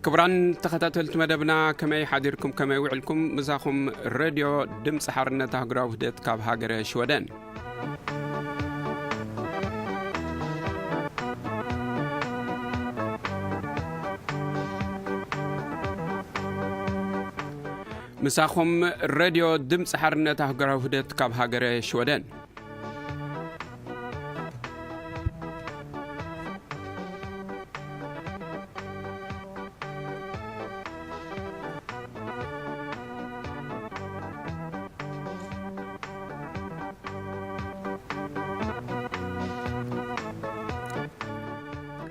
ክቡራን ተኸታተልቲ መደብና፣ ከመይ ሓዲርኩም፣ ከመይ ውዕልኩም? ምሳኹም ሬድዮ ድምፂ ሓርነት ኣህጉራዊ ውህደት ካብ ሃገረ ሽወደን። ምሳኹም ሬድዮ ድምፂ ሓርነት ኣህጉራዊ ውህደት ካብ ሃገረ ሽወደን።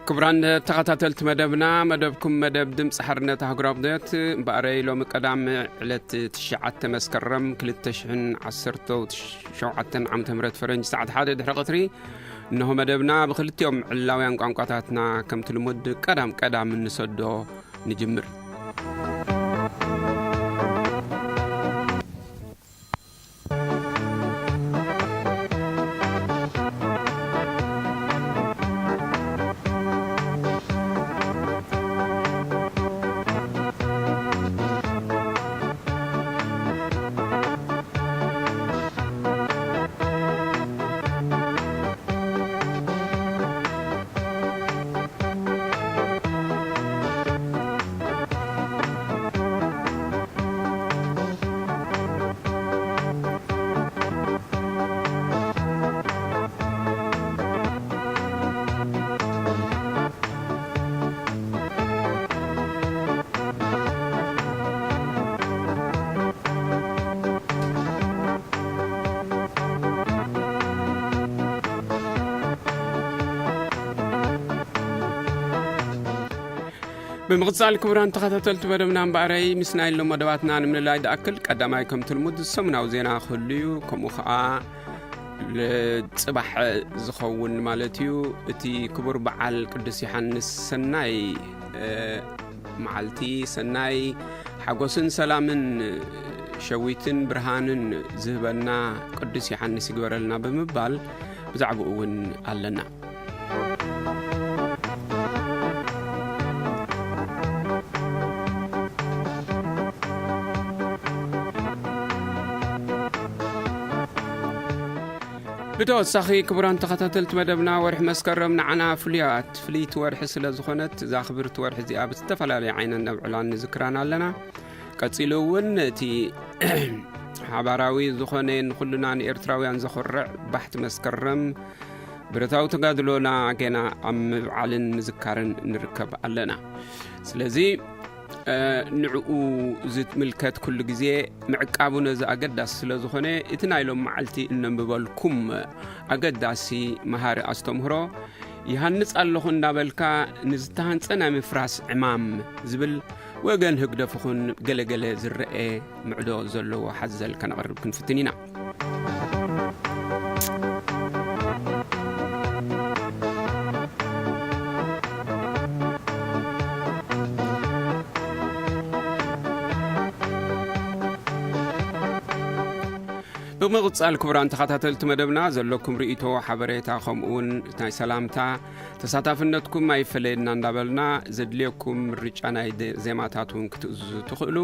ክቡራን ተኸታተልቲ መደብና፣ መደብኩም መደብ ድምፂ ሓርነት ኣህጉራዊ ውህደት እምበኣረይ ሎሚ ቀዳም ዕለት ትሽዓተ መስከረም ክልተ ሽሕን ዓሰርተ ሸውዓተን ዓመተ ምህረት ፈረንጂ ሰዓት ሓደ ድሕሪ ቀትሪ። እነሆ መደብና ብክልቲኦም ዕላውያን ቋንቋታትና ከምቲ ልሙድ ቀዳም ቀዳም እንሰዶ ንጅምር። ብምቕጻል ክቡራን ተኸታተልቲ መደብና እምበኣረይ፣ ምስ ናይ ሎም መደባትና ንምልላይ ዝኣክል ቀዳማይ ከምቲ ልሙድ ሰሙናዊ ዜና ክህሉ እዩ። ከምኡ ኸኣ ልጽባሕ ዝኸውን ማለት እዩ። እቲ ክቡር በዓል ቅዱስ ዮሃንስ ሰናይ፣ እ፣ መዓልቲ፣ ሰናይ ሓጎስን ሰላምን ሸዊትን ብርሃንን ዝህበና ቅዱስ ዮሃንስ ይግበረልና ብምባል ብዛዕባኡ እውን ኣለና። ብተወሳኺ ክቡራን ተኸታተልቲ መደብና፣ ወርሒ መስከረም ንዓና ፍሉያት ፍልይቲ ወርሒ ስለ ዝኾነት፣ እዛ ክብርቲ ወርሒ እዚኣ ብዝተፈላለየ ዓይነት ነብዕላን ንዝክራን ኣለና። ቀጺሉ እውን እቲ ሓባራዊ ዝኾነ ንኹልና ንኤርትራውያን ዘኹርዕ ባሕቲ መስከረም ብረታዊ ተጋድሎና ገና ኣብ ምብዓልን ምዝካርን ንርከብ ኣለና። ስለዚ፣ እ፣ ንዕኡ ዝምልከት ኩሉ ግዜ ምዕቃቡ ነዚ ኣገዳሲ ስለ ዝኾነ፣ እቲ ናይ ሎም መዓልቲ እነንብበልኩም ኣገዳሲ መሃሪ ኣስተምህሮ፣ ይሃንጽ ኣለኹ እንዳበልካ ንዝተሃንጸ ናይ ምፍራስ ዕማም ዝብል ወገን ህግደፍ ይኹን ገለገለ ዝረኤ ምዕዶ ዘለዎ ሓዘል ከነቕርብ ክንፍትን ኢና። ብምቕጻል ክቡራን ተኸታተልቲ መደብና ዘለኩም ርእይቶ፣ ሓበሬታ፣ ከምኡ እውን ናይ ሰላምታ ተሳታፍነትኩም ኣይፈለየና እንዳበልና፣ ዘድልየኩም ምርጫ ናይ ደ-፣ ዜማታት እውን ክትእዝዙ ትኽእሉ።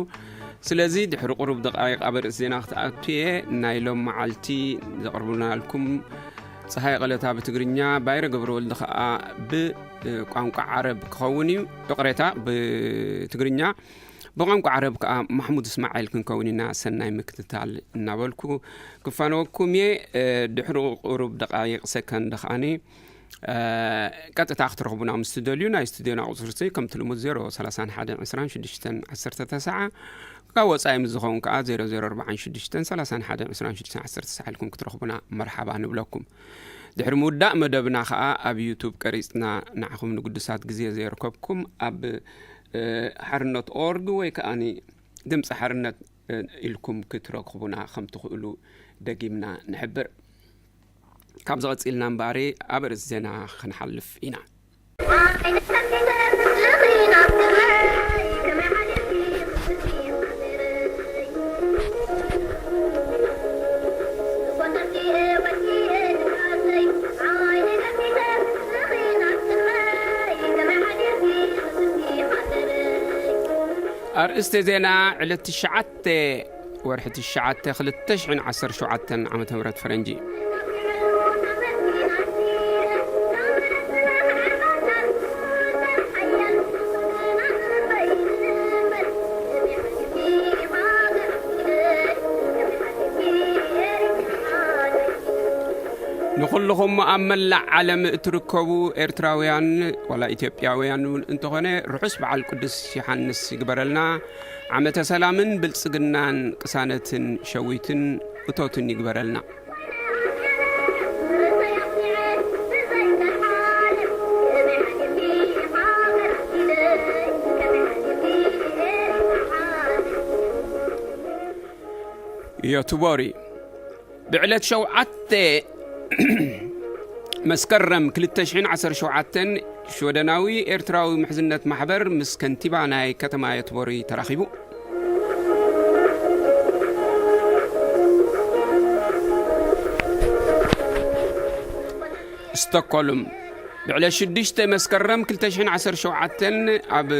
ስለዚ ድሕሪ ቁሩብ ደቃይቕ ኣብ ርእሲ ዜና ክትኣቱ እየ። ናይ ሎም መዓልቲ ዘቕርቡናልኩም ጸሃይ ቀለታ ብትግርኛ፣ ባይረ ገብረወልዲ ኸኣ ብቋንቋ ዓረብ ክኸውን እዩ። ይቕሬታ፣ ብትግርኛ። ብቋንቋ ዓረብ ከኣ ማሕሙድ እስማዒል ክንከውን ኢና። ሰናይ ምክትታል እናበልኩ ክፋነወኩም እየ። ድሕሪ ቁሩብ ደቃይቕ፣ ሰከንድ ከኣኒ እ፣ ቀጥታ ክትረኽቡና ምስ ትደልዩ፣ ናይ ስቱድዮና ቁጽሪ ሲ ከምቲ ልሙድ ዜሮ ሰላሳ ሓደ ዕስራን ሽዱሽተን ዓሰርተ ተስዓ፣ ካብ ወጻኢ ምስ ዝኸውን ከኣ ዜሮ ዜሮ ኣርባዓን ሽዱሽተን ሰላሳን ሓደን ዕስራን ሽዱሽተን ዓሰርተ ተስዓ ኢልኩም ክትረኽቡና መርሓባ ንብለኩም። ድሕሪ ምውዳእ መደብና ከኣ ኣብ ዩቱብ ቀሪጽና ንዓኹም ንግዱሳት ግዜ ዘየርከብኩም ኣብ፣ እ፣ ሓርነት ኦርግ ወይ ከኣኒ ድምጺ ሓርነት፣ እ፣ ኢልኩም ክትረኽቡና ከም ትኽእሉ ደጊምና ንሕብር። ካብዚ ቀጺልና እምበኣር ኣብ ርእሲ ዜና ክንሓልፍ ኢና። ኣርእስተ ዜና ዕለት ትሽዓተ ወርሒ ትሽዓተ ክልተ ሽሕን ዓሰርተ ሸውዓተን ዓመተ ምህረት ፈረንጂ። ንኹልኹም ኣብ መላእ ዓለም እትርከቡ ኤርትራውያን ዋላ ኢትዮጵያውያን እውን እንተኾነ ርሑስ በዓል ቅዱስ ዮሓንስ ይግበረልና። ዓመተ ሰላምን ብልጽግናን ቅሳነትን ሸዊትን እቶትን ይግበረልና። ዮትቦሪ ብዕለት ሸውዓተ መስከረም ክልተ ሽሕን ዓሰርተ ሸውዓተን ሽወደናዊ ኤርትራዊ ምሕዝነት ማሕበር ምስ ከንቲባ ናይ ከተማ ዮትቦሪ ተራኺቡ። ስቶክሆልም ብዕለት ሽዱሽተ መስከረም ክልተ ሽሕን ዓሰርተ ሸውዓተን ኣብ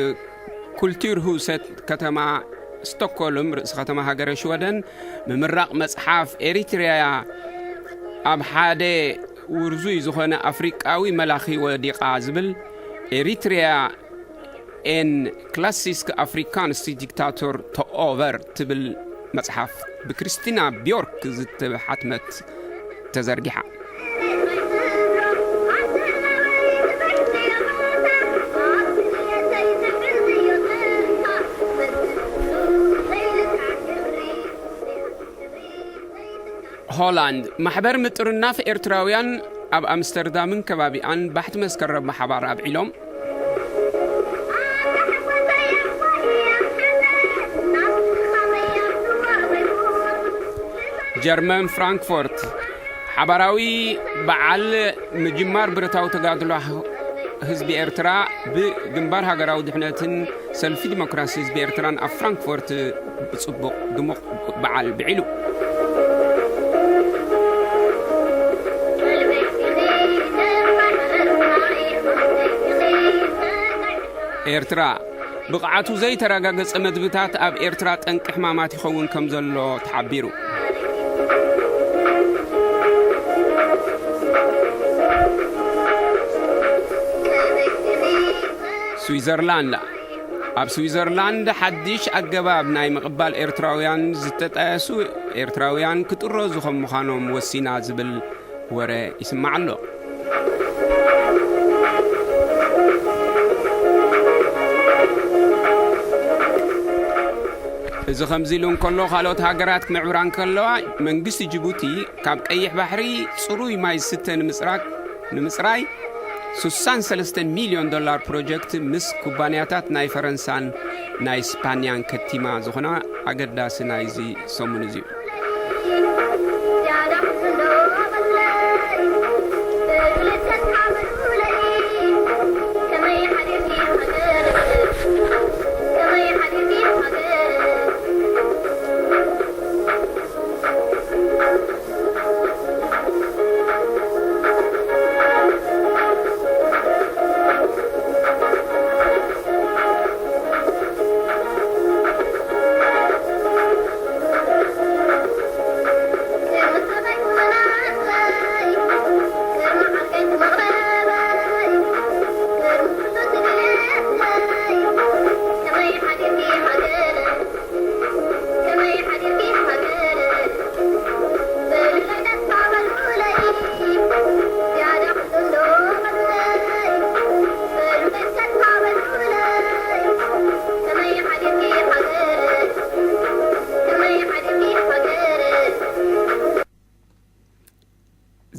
ኩልቱርሁሰት ከተማ ስቶክሆልም ርእሲ ከተማ ሃገረ ሽወደን ምምራቕ መጽሓፍ ኤሪትሪያ ኣብ ሓደ ውርዙይ ዝኾነ ኣፍሪቃዊ መላኺ ወዲቓ ዝብል ኤሪትሪያ ኤን ክላሲስክ ኣፍሪካንስ ዲክታቶር ተኦቨር ትብል መጽሓፍ ብክሪስቲና ቢዮርክ ዝተሓትመት ተዘርጊሓ። ሆላንድ፣ ማሕበር ምጥርናፍ ኤርትራውያን ኣብ ኣምስተርዳምን ከባቢኣን ባሕቲ መስከረም ብሓባር ኣብዒሎም። ጀርመን ፍራንክፎርት፣ ሓባራዊ በዓል ምጅማር ብረታዊ ተጋድሎ ህዝቢ ኤርትራ ብግንባር ሃገራዊ ድሕነትን ሰልፊ ዲሞክራሲ ህዝቢ ኤርትራን ኣብ ፍራንክፎርት ብጽቡቕ ድሙቕ በዓል ብዒሉ። ኤርትራ፣ ብቕዓቱ ዘይተረጋገጸ መድብታት ኣብ ኤርትራ ጠንቂ ሕማማት ይኸውን ከም ዘሎ ተሓቢሩ። ስዊዘርላንድ፣ ኣብ ስዊዘርላንድ ሓድሽ ኣገባብ ናይ ምቕባል ኤርትራውያን ዝተጣየሱ ኤርትራውያን ክጥረዙ ከም ምዃኖም ወሲና ዝብል ወረ ይስማዕ ኣሎ። እዚ ከምዚ ኢሉ እንከሎ፣ ካልኦት ሃገራት ክምዕብራ እንከለዋ፣ መንግስቲ ጅቡቲ ካብ ቀይሕ ባሕሪ ጽሩይ ማይ ዝስተ ንምጽራግ-፣ ንምጽራይ ስሳን ሰለስተን ሚልዮን ዶላር ፕሮጀክት ምስ ኩባንያታት ናይ ፈረንሳን ናይ ስፓንያን ከቲማ ዝኾና ኣገዳሲ ናይዚ ሰሙን እዚ እዩ።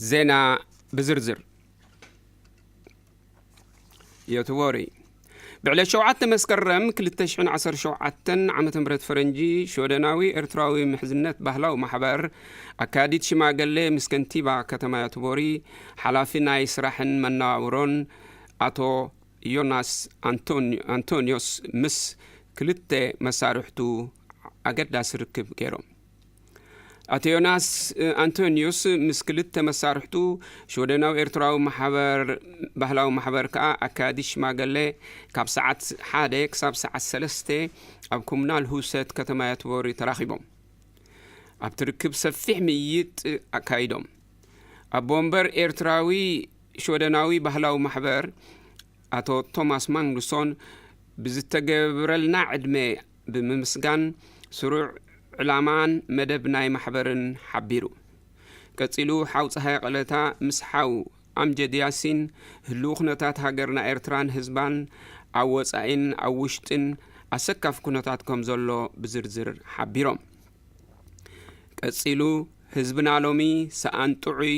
ዜና ብዝርዝር። ዮትቦሪ። ብዕለት ሸውዓተ መስከረም ክልተ ሽሕን ዓሰርተ ሸውዓተን ዓመተ ምህረት ፈረንጂ፣ ሽወደናዊ ኤርትራዊ ምሕዝነት ባህላዊ ማሕበር ኣካያዲት ሽማገሌ ምስ ከንቲባ ከተማ ዮትቦሪ፣ ሓላፊ ናይ ስራሕን መነባብሮን ኣቶ ዮናስ ኣንቶኒ-፣ ኣንቶንዮስ ምስ ክልተ መሳርሕቱ ኣገዳሲ ርክብ ገይሮም። ኣቶ ዮናስ ኣንቶኒዮስ ምስ ክልተ መሳርሕቱ ሽወደናዊ ኤርትራዊ ማሕበር፣ ባህላዊ ማሕበር ከኣ ኣካያዲ ሽማገለ ካብ ሰዓት ሓደ ክሳብ ሰዓት ሰለስተ ኣብ ኮሙናል ሁሰት ከተማ የትቦሪ ተራኺቦም ኣብቲ ርክብ ሰፊሕ ምይይጥ ኣካይዶም። ኣቦ ወንበር ኤርትራዊ ሽወደናዊ ባህላዊ ማሕበር ኣቶ ቶማስ ማግኑሶን ብዝተገብረልና ዕድመ ብምምስጋን ስሩዕ ዕላማን መደብ ናይ ማሕበርን ሓቢሩ። ቀጺሉ ሓው ጸሃየ ቀለታ ምስ ሓው ኣምጀድ ያሲን ህልው ኩነታት ሃገርና ኤርትራን ህዝባን ኣብ ወጻኢን ኣብ ውሽጥን ኣሰካፊ ኩነታት ከም ዘሎ ብዝርዝር ሓቢሮም። ቀጺሉ ህዝብና ሎሚ ሰኣን ጥዑይ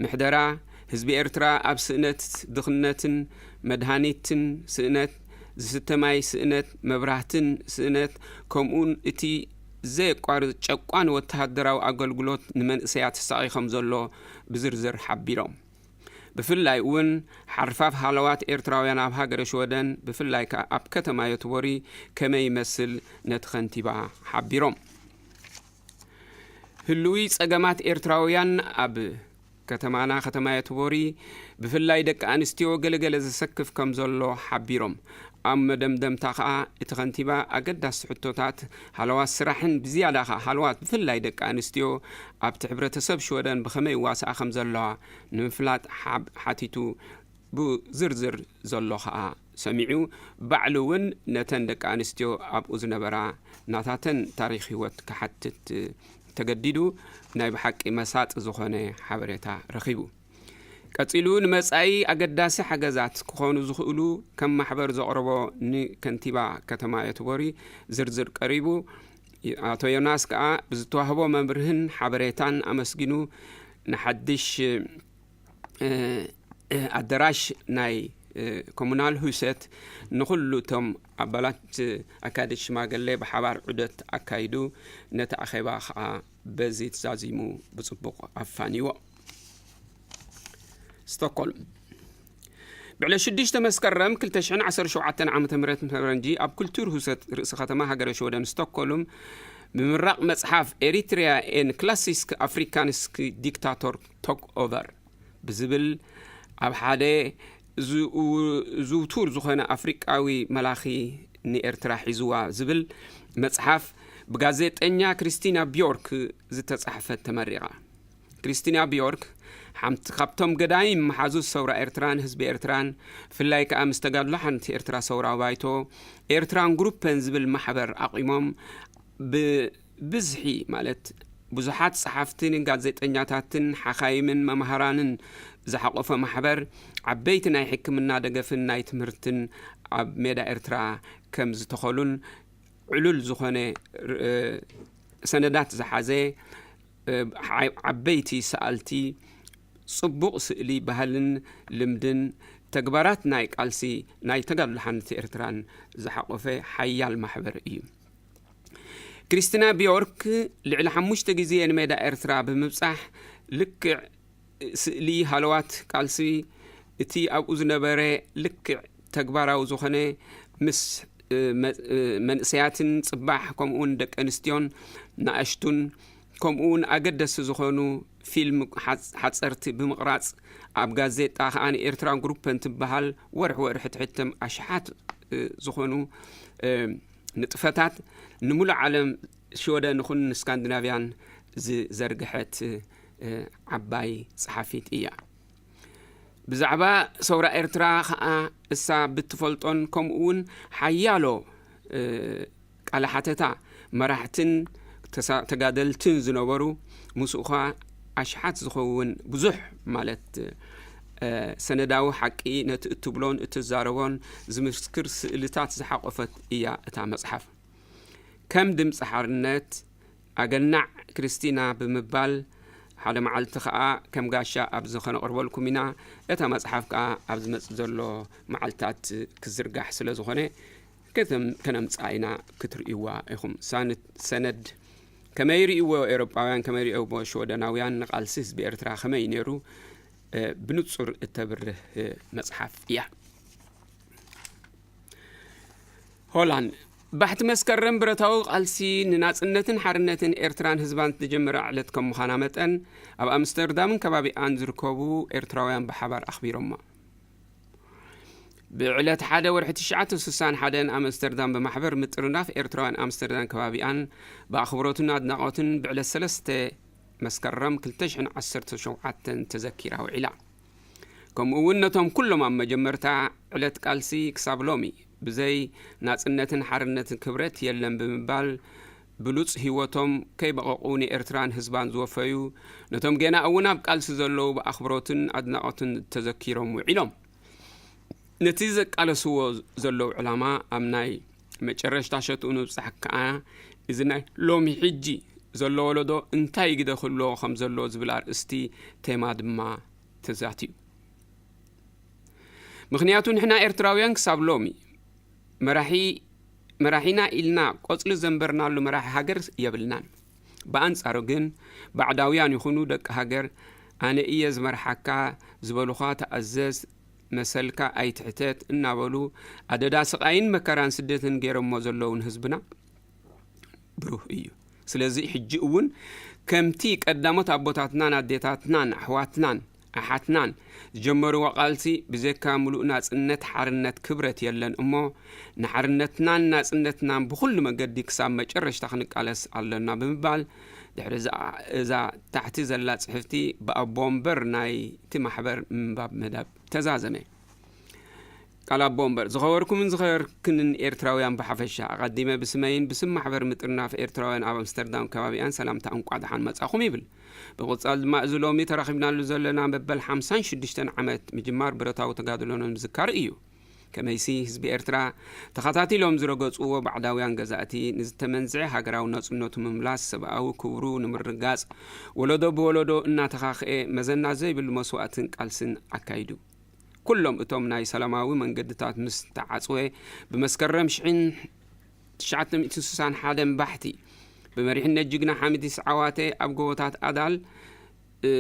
ምሕደራ ህዝቢ ኤርትራ ኣብ ስእነት ድኽነትን መድሃኒትን ስእነት ዝስተ ማይ ስእነት መብራህትን ስእነት ከምኡን እቲ ዘየቋርጽ ጨቋን ወተሃደራዊ ኣገልግሎት ንመንእሰያት ተሳቒ ከም ዘሎ ብዝርዝር ሓቢሮም። ብፍላይ እውን ሓርፋፍ ሃለዋት ኤርትራውያን ኣብ ሃገረ ሽወደን ብፍላይ ከኣ ኣብ ከተማ ዮትቦሪ ከመይ ይመስል ነቲ ከንቲባ ሓቢሮም። ህልዊ ጸገማት ኤርትራውያን ኣብ ከተማና ከተማ ዮትቦሪ ብፍላይ ደቂ ኣንስትዮ ገለገለ ዘሰክፍ ከም ዘሎ ሓቢሮም። ኣብ መደምደምታ ከኣ እቲ ከንቲባ ኣገዳሲ ሕቶታት ሃለዋት ስራሕን ብዝያዳ ከኣ ሃለዋት ብፍላይ ደቂ ኣንስትዮ ኣብቲ ሕብረተሰብ ሽወደን ብኸመይ ይዋስኣ ከም ዘለዋ ንምፍላጥ ሓብ-፣ ሓቲቱ ብዝርዝር ዘሎ ከኣ ሰሚዑ ባዕሉ እውን ነተን ደቂ ኣንስትዮ ኣብኡ ዝነበራ ናታተን ታሪኽ ህይወት ክሓትት ተገዲዱ ናይ ብሓቂ መሳጢ ዝኾነ ሓበሬታ ረኺቡ። ቀጺሉ ንመጻኢ ኣገዳሲ ሓገዛት ክኾኑ ዝኽእሉ ከም ማሕበር ዘቕረቦ ንከንቲባ ከተማ ዮትቦሪ ዝርዝር ቀሪቡ። ኣቶ ዮናስ ከኣ ብዝተዋህቦ መምርህን ሓበሬታን ኣመስጊኑ ንሓድሽ እ፣ እ፣ ኣደራሽ ናይ እ፣ ኮሙናል ሁሰት ንኹሉ እቶም ኣባላት እ፣ ኣካያዲ ሽማገሌ ብሓባር ዑደት ኣካይዱ ነቲ ኣኼባ ከኣ በዚ ተዛዚሙ ብጽቡቕ ኣፋንይዎ። ስቶኮልም። ብዕለት ሽዱሽተ መስከረም ክልተ ሽሕን ዓሰርተ ሸውዓተን ዓመተ ምህረት ፈረንጂ ኣብ ኩልቱር ሁሰት ርእሲ ከተማ ሃገረ ሽወደን ስቶኮልም ብምምራቕ መጽሓፍ ኤሪትሪያ ኤን ክላሲስክ ኣፍሪካንስክ ዲክታቶር ቶክ ኦቨር ብዝብል ኣብ ሓደ ዝው-፣ ዝውቱር ዝኾነ ኣፍሪቃዊ መላኺ ንኤርትራ ሒዝዋ ዝብል መጽሓፍ ብጋዜጠኛ ክሪስቲና ቢዮርክ ዝተጻሕፈት ተመሪቓ። ክሪስቲና ቢዮርክ ሓንቲ ካብቶም ገዳይም መሓዙት ሰውራ ኤርትራን ህዝቢ ኤርትራን ብፍላይ ከኣ ምስ ተጋድሎ ሓንቲ ኤርትራ ሰውራ ባይቶ ኤርትራን ግሩፐን ዝብል ማሕበር ኣቒሞም ብብዝሒ ማለት ብዙሓት ጸሓፍትን ጋዜጠኛታትን ሓኻይምን መምሃራንን ዝሓቖፈ ማሕበር ዓበይቲ ናይ ሕክምና ደገፍን ናይ ትምህርትን ኣብ ሜዳ ኤርትራ ከም ዝተኸሉን ዕሉል ዝኾነ ር-፣ ሰነዳት ዝሓዘ እ፣ ዓይ-፣ ዓበይቲ ሰኣልቲ ጽቡቕ ስእሊ ባህልን ልምድን ተግባራት ናይ ቃልሲ ናይ ተጋድሎ ሓንቲ ኤርትራን ዝሓቖፈ ሓያል ማሕበር እዩ። ክሪስቲና ቢዮርክ ልዕሊ ሓሙሽተ ግዜ ንሜዳ ኤርትራ ብምብጻሕ ልክዕ ስእሊ ሃለዋት ቃልሲ እቲ ኣብኡ ዝነበረ ልክዕ ተግባራዊ ዝኾነ ምስ እ፣ መ-፣ እ፣ መንእሰያትን ጽባሕ ከምኡውን ደቂ ኣንስትዮን ንኣሽቱን ከምኡውን ኣገደስቲ ዝኾኑ ፊልም ሓጽ-፣ ሓጸርቲ ብምቕራጽ ኣብ ጋዜጣ ከኣ ንኤርትራን ግሩፐን ትበሃል ወርሒ ወርሒ ትሕተም ኣሽሓት እ፣ ዝኾኑ እ፣ ንጥፈታት ንሙሉእ ዓለም ሽወደን ይኹን ንስካንዲናቭያን ዝዘርግሐት እ፣ ዓባይ ጸሓፊት እያ። ብዛዕባ ሰውራ ኤርትራ ኸኣ እሳ ብትፈልጦን ከምኡ እውን ሓያሎ እ፣ ቃለ ሓተታ መራሕትን ተሳ-፣ ተጋደልትን ዝነበሩ ምስኡ ኸኣ ኣሽሓት ዝኸውን ብዙሕ ማለት እ፣ ሰነዳዊ ሓቂ ነቲ እትብሎን እትዛረቦን ዝምስክር ስእልታት ዝሓቖፈት እያ እታ መጽሓፍ። ከም ድምጺ ሓርነት ኣገናዕ ክርስቲና ብምባል ሓደ መዓልቲ ከኣ ከም ጋሻ ኣብዚ ከነቕርበልኩም ኢና። እታ መጽሓፍ ከኣ ኣብ ዝመጽእ ዘሎ መዓልታት ክዝርጋሕ ስለ ዝኾነ ከተም-፣ ከነምጽኣ ኢና ክትርእይዋ ኢኹም። ሳን-፣ ሰነድ ከመይ ርእይዎ ኤውሮጳውያን፣ ከመይ ርእይዎ ሽወደናውያን፣ ንቃልሲ ህዝቢ ኤርትራ ከመይ ነይሩ፣ እ፣ ብንጹር እተብርህ፣ እ፣ መጽሓፍ እያ። ሆላንድ፣ ባሕቲ መስከረም ብረታዊ ቃልሲ ንናጽነትን ሓርነትን ኤርትራን ህዝባን ዝተጀመረ ዕለት ከም ምዃና መጠን፣ ኣብ ኣምስተርዳምን ከባቢኣን ዝርከቡ ኤርትራውያን ብሓባር ኣኽቢሮማ። ብዕለት ሓደ ወርሒ ትሽዓተ ስሳን ሓደን ኣምስተርዳም ብማሕበር ምጥርናፍ ኤርትራውያን ኣምስተርዳም ከባቢኣን ብኣኽብሮትን ኣድናቖትን ብዕለት ሰለስተ መስከረም ክልተ ሽሕን ዓሰርተ ሸውዓተን ተዘኪራ ውዒላ። ከምኡ እውን ነቶም ኩሎም ኣብ መጀመርታ ዕለት ቃልሲ ክሳብ ሎሚ ብዘይ ናጽነትን ሓርነትን ክብረት የለን ብምባል ብሉጽ ህይወቶም ከይበቐቑ ንኤርትራን ህዝባን ዝወፈዩ፣ ነቶም ገና እውን ኣብ ቃልሲ ዘለዉ ብኣኽብሮትን ኣድናቖትን ተዘኪሮም ውዒሎም። ነቲ ዘቃለስዎ ዘለዉ ዕላማ ኣብ ናይ መጨረሽታ ሸትኡ ንምብጻሕ ከኣ፣ እዚ ናይ ሎሚ ሕጂ ዘሎ ወለዶ እንታይ ግደ ክህልዎ ከም ዘለዎ ዝብል ኣርእስቲ ቴማ ድማ ተዛትዩ። ምኽንያቱ ንሕና ኤርትራውያን ክሳብ ሎሚ መራሒ፣ መራሒና ኢልና ቆጽሊ ዘንበርናሉ መራሒ ሃገር የብልናን። ብኣንጻሩ ግን ባዕዳውያን ይኹኑ ደቂ ሃገር፣ "ኣነ እየ ዝመርሓካ፣ ዝበሉኻ ተኣዘዝ፣ መሰልካ ኣይትሕተት" እናበሉ ኣደዳ ስቓይን መከራን ስደትን ገይሮሞ ዘለዉ ንህዝብና ብሩህ እዩ። ስለዚ ሕጂ እውን ከምቲ ቀዳሞት ኣቦታትናን ኣዴታትናን ኣሕዋትናን ኣሓትናን ዝጀመርዎ ቃልሲ ብዘይካ ምሉእ ናጽነት ሓርነት ክብረት የለን እሞ፣ ንሓርነትናን ናጽነትናን ብኹሉ መገዲ ክሳብ መጨረሽታ ክንቃለስ ኣሎና ብምባል፣ ድሕሪ እዛ፣ እዛ ታሕቲ ዘላ ጽሕፍቲ ብኣቦ ወንበር ናይቲ ማሕበር ምንባብ መደብ ተዛዘመ። ቃል ኣቦ ወንበር፣ ዝኸበርኩምን ዝኸበርክንን ኤርትራውያን ብሓፈሻ፣ ኣቐዲመ ብስመይን ብስም ማሕበር ምጥርናፍ ኤርትራውያን ኣብ ኣምስተርዳም ከባቢኣን ሰላምታ እንቋዕ ደሓን መጻኹም ይብል። ብምቕጻል ድማ፣ እዚ ሎሚ ተራኺብናሉ ዘለና መበል ሓምሳን ሽዱሽተን ዓመት ምጅማር ብረታዊ ተጋድሎና ንምዝካር እዩ። ከመይሲ ህዝቢ ኤርትራ ተኸታቲሎም ዝረገጽዎ ባዕዳውያን ገዛእቲ ንዝተመንዝዐ ሃገራዊ ናጽነቱ ምምላስ፣ ሰብኣዊ ክብሩ ንምርጋጽ፣ ወለዶ ብወለዶ እናተኻኽኤ መዘና ዘይብሉ መስዋእትን ቃልስን ኣካይዱ። ኩሎም እቶም ናይ ሰላማዊ መንገድታት ምስ ተዓጽወ፣ ብመስከረም ሽሕን ትሽዓተ ሚእትን ስሳን ሓደን ባሕቲ፣ ብመሪሕነት ጅግና ሓሚዲስ ዓዋተ ኣብ ጎቦታት ኣዳል፣ እ፣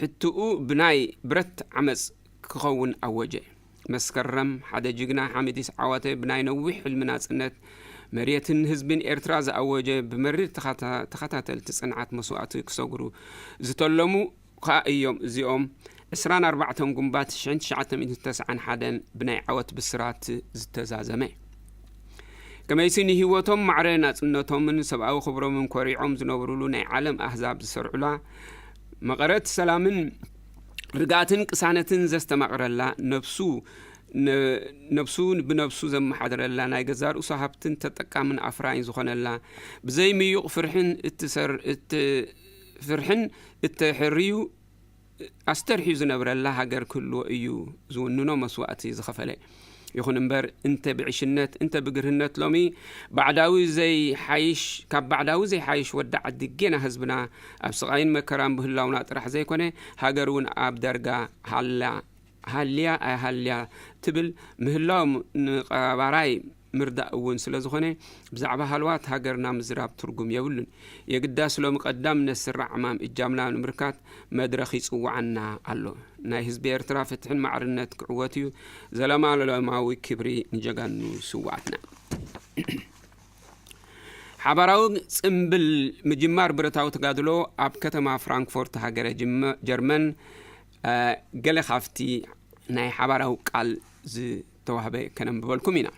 ሕትኡ ብናይ ብረት ዓመጽ ክኸውን ኣወጀ። መስከረም ሓደ ጅግና ሓሚዲስ ዓዋተ ብናይ ነዊሕ ሕልሚ ናጽነት መሬትን ህዝብን ኤርትራ ዝኣወጀ፣ ብመሪር ተኸታ-፣ ተኸታተልቲ ጽንዓት መስዋእቲ ክሰግሩ ዝተለሙ ከኣ እዮም። እዚኦም ዕስራን ኣርባዕተን ጉንባት ሽሕን ትሽዓተ ሚእትን ተስዓን ሓደን ብናይ ዓወት ብስራት ዝተዛዘመ። ከመይሲ ንህይወቶም ማዕረ ናጽነቶምን ሰብኣዊ ክብሮምን ኮሪዖም ዝነብሩሉ ናይ ዓለም ኣህዛብ ዝሰርዑላ፣ መቐረት ሰላምን ርግኣትን ቅሳነትን ዘስተማቕረላ፣ ነብሱ ነ-፣ ነብሱ ብነብሱ ዘመሓድረላ፣ ናይ ገዛእ ርእሱ ሃብትን ተጠቃምን ኣፍራይን ዝኾነላ፣ ብዘይ ምዩቕ ፍርሕን እትሰር-፣ እት-፣ ፍርሕን እተሕርዩ ኣስተርሕዩ ዝነብረላ ሃገር ክህልዎ እዩ ዝውንኖ መስዋእቲ ዝኸፈለ። ይኹን እምበር፣ እንተ ብዕሽነት፣ እንተ ብግርህነት ሎሚ ባዕዳዊ ዘይሓይሽ፣ ካብ ባዕዳዊ ዘይሓይሽ ወዲ ዓዲ ጌና ህዝብና ኣብ ስቓይን መከራን ብህላውና ጥራሕ ዘይኮነ፣ ሃገር እውን ኣብ ዳርጋ ሃላ፣ ሃልያ ኣይሃልያ ትብል ምህላው ንቐባራይ ምርዳእ እውን ስለ ዝኾነ፣ ብዛዕባ ሃለዋት ሃገርና ምዝራብ ትርጉም የብሉን። የግዳስ ሎሚ ቀዳምነት ስራዕ ዕማም እጃምና ንምርካት መድረኽ ይጽውዓና ኣሎ። ናይ ህዝቢ ኤርትራ ፍትሕን ማዕርነት ክዕወት እዩ። ዘለማለማዊ ክብሪ ንጀጋኑ ስውኣትና። ሓባራዊ ጽምብል ምጅማር ብረታዊ ተጋድሎ ኣብ ከተማ ፍራንክፎርት ሃገረ ጅመ-፣ ጀርመን፣ እ፣ ገለ ካብቲ ናይ ሓባራዊ ቃል ዝተዋህበ ከነንብበልኩም ኢና።